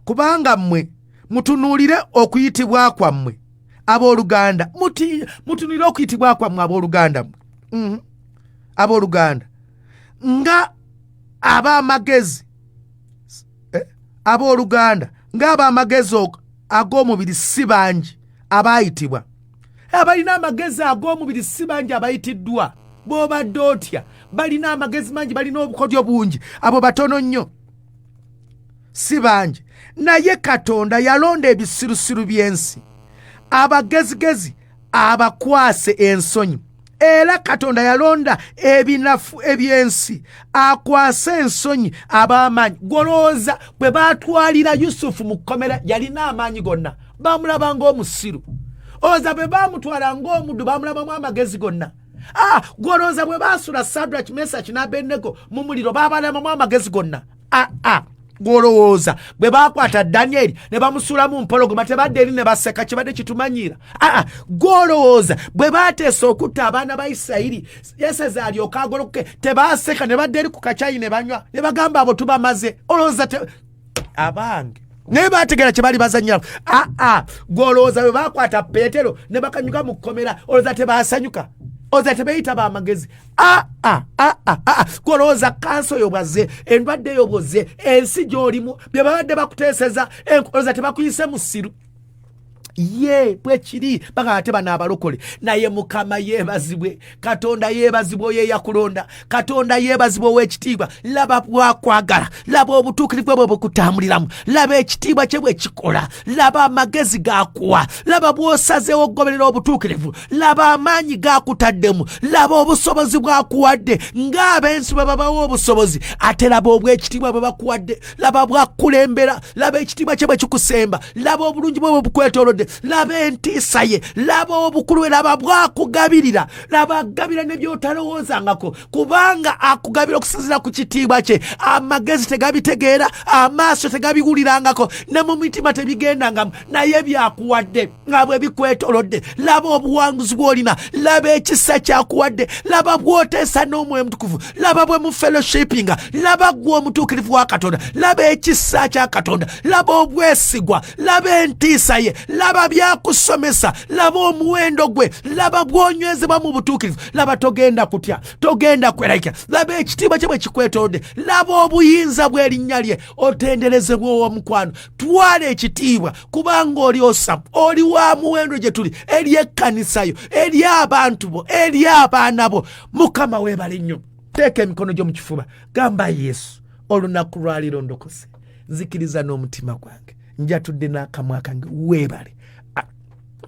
Kubanga mmwe mutunuulire okuyitibwa kwammwe abooluganda, mutunuulire okuyitibwa kwammwe abooluganda mmwe, Abooluganda nga ab'amagezi, abooluganda ng'ab'amagezi ag'omubiri si bangi abaayitibwa. Abalina amagezi ag'omubiri si bangi abayitiddwa. Bw'obadde otya, balina amagezi mangi, balina obukodyo bungi, abo batono nnyo, si bangi. Naye Katonda yalonda ebisirusiru by'ensi, abagezigezi abakwase ensonyi. Era Katonda yalonda ebinafu eby'ensi akwase ensonyi ab'amaanyi. Golowooza bwe baatwalira Yusufu mu kkomera, yalina amaanyi gonna, bamulaba ng'omusiru. Olowooza bwe baamutwala ng'omuddu, bamulabamu amagezi gonna? Gwolowooza bwe baasula Sadraki, Mesaki n'Abenego mu muliro, babalabamu amagezi gonna? Aa, gwolowooza bwe bakwata Danyeri ne bamusuulamu mpologoma, tebadde eri ne baseka, kibadde kitumanyiira? Aa, gwolowooza bwe bateesa okutta abaana ba Isirayiri, Yeseza alyoka agolokoke, tebaseka ne badda eri ku kacyayi ne banywa ne bagamba abo tubamaze? Olowooza abange naye bategeera kye bali bazanyiramu? Aa, gwolowooza bwe bakwata Peetero ne bakanyuka mu kkomera, olowooza tebasanyuka? Olowooza tebeyita bamagezi? Aa, aa, aa, gwolowooza kansa oyo bwazze, endwadde eyo bwozze, ensi gy'olimu, bye babadde bakuteeseza, olowooza tebakuyise musiru? Ye bwekiri, bagamba ate bano abalokole. Naye Mukama yeebazibwe, Katonda yeebazibwe oyo eyakulonda. Katonda yeebazibwe ow'ekitiibwa. Laba bwakwagala, laba obutuukirivu bwe bwe bukutambuliramu, laba ekitiibwa kye bwe kikola, laba amagezi gakuwa, laba bw'osazeewo okugoberera obutuukirivu, laba amaanyi gakutaddemu, laba obusobozi bwakuwadde ng'abensi bwe babawa obusobozi, ate laba obw'ekitiibwa bwe bakuwadde, laba bwakukulembera, laba ekitiibwa kye bwe kikusemba, laba obulungi bwe bwe bukwetoolodde, laba entiisa ye, laba obukulu bwe, laba bwakugabirira, laba agabira ne by'otalowoozangako, kubanga akugabira okusinziira ku kitiibwa kye. Amagezi tegabitegeera, amaaso tegabiwulirangako, ne mu mitima tebigendangamu, naye byakuwadde nga bwe bikwetolodde. Laba obuwanguzi bw'olina, laba ekisa kyakuwadde, laba bw'oteesa n'Omwoyo Omutukuvu, laba bwe mu fellowshipinga, laba gwe omutuukirivu wa Katonda, laba ekisa kya Katonda, laba obwesigwa, laba entiisa ye, laba byakusomesa, laba omuwendo gwe, laba bw'onywezebwa mu butuukirivu, laba togenda kutya, togenda kwerayika, laba ekitiibwa kye bwe kikwetolodde, laba obuyinza bw'erinnya lye. Otenderezebwa owomukwano, twala ekitiibwa, kubanga oli osamu, oli wa muwendo gye tuli, eri ekkanisa yo, eri abantu bo, eri abaana bo. Mukama weebale nnyo. Teeka emikono gyo mu kifuba, gamba Yesu, olunaku lwaleero ndokose, nzikiriza n'omutima gwange, njatudde n'akamwa kange. Weebale.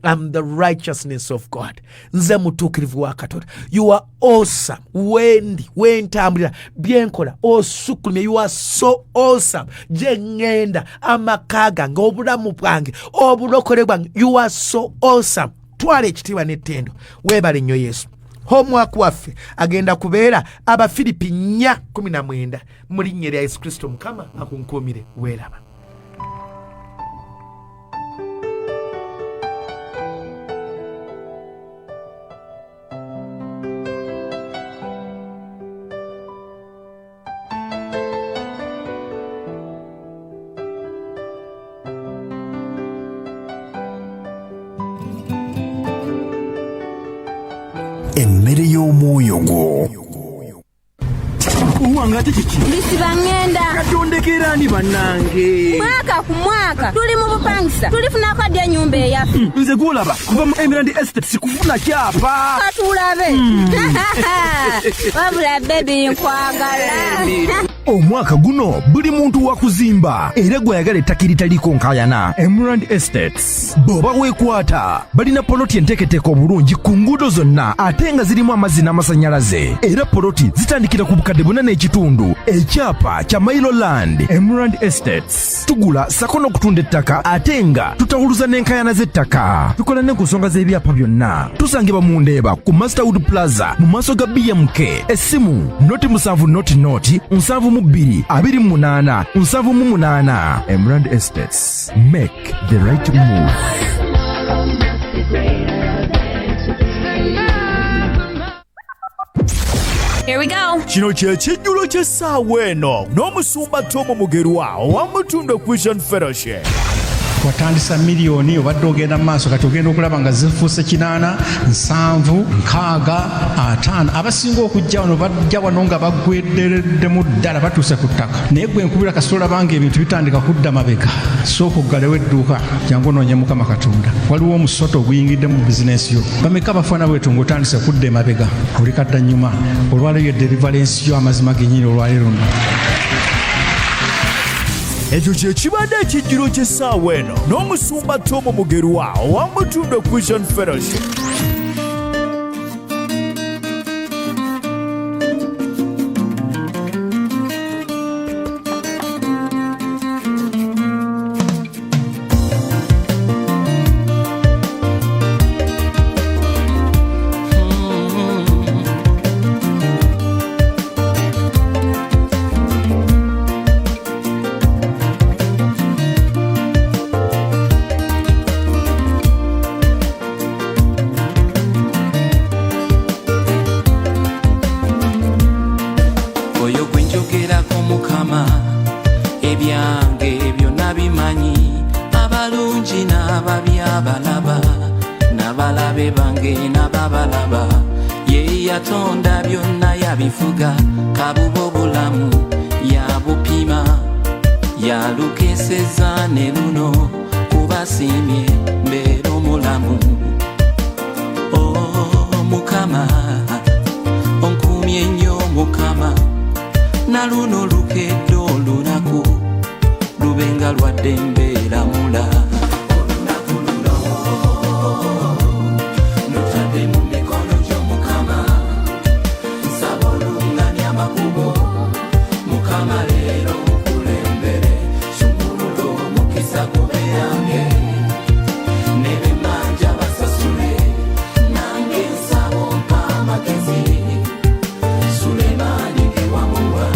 I'm the righteousness of God. Nze mutuukirivu wa Katonda. You are awesome. Wendi, wentambulira, byenkola, osukkulumye. You are so awesome. Gye ŋŋenda, amaka gange, obulamu bwange, obulokole bwange. You are so awesome. Twala ekitiibwa n'ettendo. Weebale nnyo Yesu. Homework waffe agenda kubeera Abafiripi 4:19. Mu linnya erya Yesu Kristo, Mukama akunkuumire. Weeraba. Emmere y'omwoyo gwo. Owange, ate kiki? Bisiba ŋŋenda. Katondekera ani bannange? Mwaka ku mwaka tuli mu bupangisa, tulifunako ddi ennyumba eyaffe? Nze gwolaba kuva mu Emirand Estate sikufuna kyapa. Katulabe. Wabula baby, nkwagala. Omwaka guno buli muntu wa kuzimba, era gw'ayagala ettaka eritaliiko nkaayana, Emerald Estates bw'oba weekwata. Balina poloti enteeketeeke obulungi ku nguudo zonna, ate nga zirimu amazzi n'amasannyalaze, era poloti zitandikira ku 4,500. Ekyapa kya Mailo Land. Emerald Estates tugula sako n'okutunda ettaka, ate nga tutawuluza n'enkaayana z'ettaka. Tukola ne ku nsonga z'ebyapa byonna. Tusangibwa mu Ndeeba ku Masterwood Plaza mu maaso ga BMK. Essimu 070 00 72 28 78. Emerald Estates, make the right move. Here we go. Kino kye kijjulo ky'essaawa eno n'omusumba Tom Mugerwa owa Mutundwe Christian Fellowship. Watandisa miliyoni, obadde ogenda mu maaso, kati ogenda okulaba nga zifuuse 80, 70, 60, 50. Abasinga okujja wano bajja wano nga baggweddereddemu ddala, batuuse ku ttaka. Naye gwe nkubira, kasita olaba nga ebintu bitandika kudda mabega, sooka oggalewo edduuka, jangu onoonye Mukama Katonda. Waliwo omusota oguyingidde mu bizinensi yo. Bameka bafaana bwetu ng'otandise kudda emabega, oli kadda nnyuma? Olwaleero ye deliverance yo, amazima gennyini, olwaleero luno. Ekyo kye kibadde ekijjulo ky'essaawa eno n'omusumba Tom Mugerwa owa Mutundwe Christian Fellowship. Oyo gwe njogerako Mukama, ebyange byonna bimanyi, abalungi n'ababi abalaba, n'abalabe bange n'ababalaba. Ye yatonda byonna, yabifuga, kabuba obulamu yabupima, yalukeseza ne luno kubasiimye mbeera omulamu. O Mukama, onkumye nnyo Mukama, na luno lukedde olunaku lube nga lwa ddembe lamula. Olunaku luno lutadde mu mikono gy'Omukama, nsaba oluŋŋamya amakubo. Mukama, leero nkulembere, sumulula omukisa gube yange, ne bemmanja basasule, nange nsaba ompa amagezi Sulemaani ge wamuwa.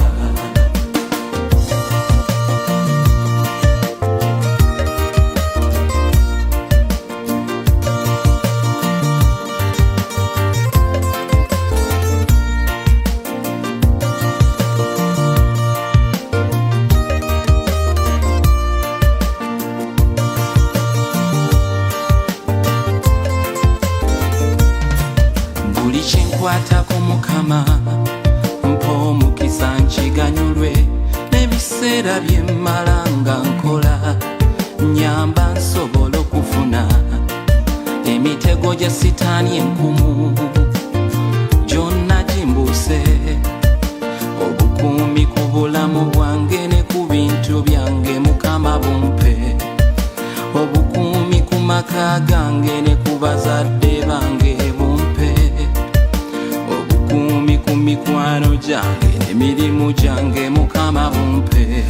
Buli kyenkwatako Mukama, mpa omukisa nkiganyulwe, n'ebiseera bye mmala nga nkola nyamba nsobola okufuna. Emitego gya sitaani enkumu gyonna gimbuuse. Obukuumi ku bulamu bwange ne ku bintu byange, Mukama, bumpe. Obukuumi ku maka gange ne ku bazadde bange, bumpe. Obukuumi ku mikwano gyange n'emirimu gyange, Mukama, bumpe.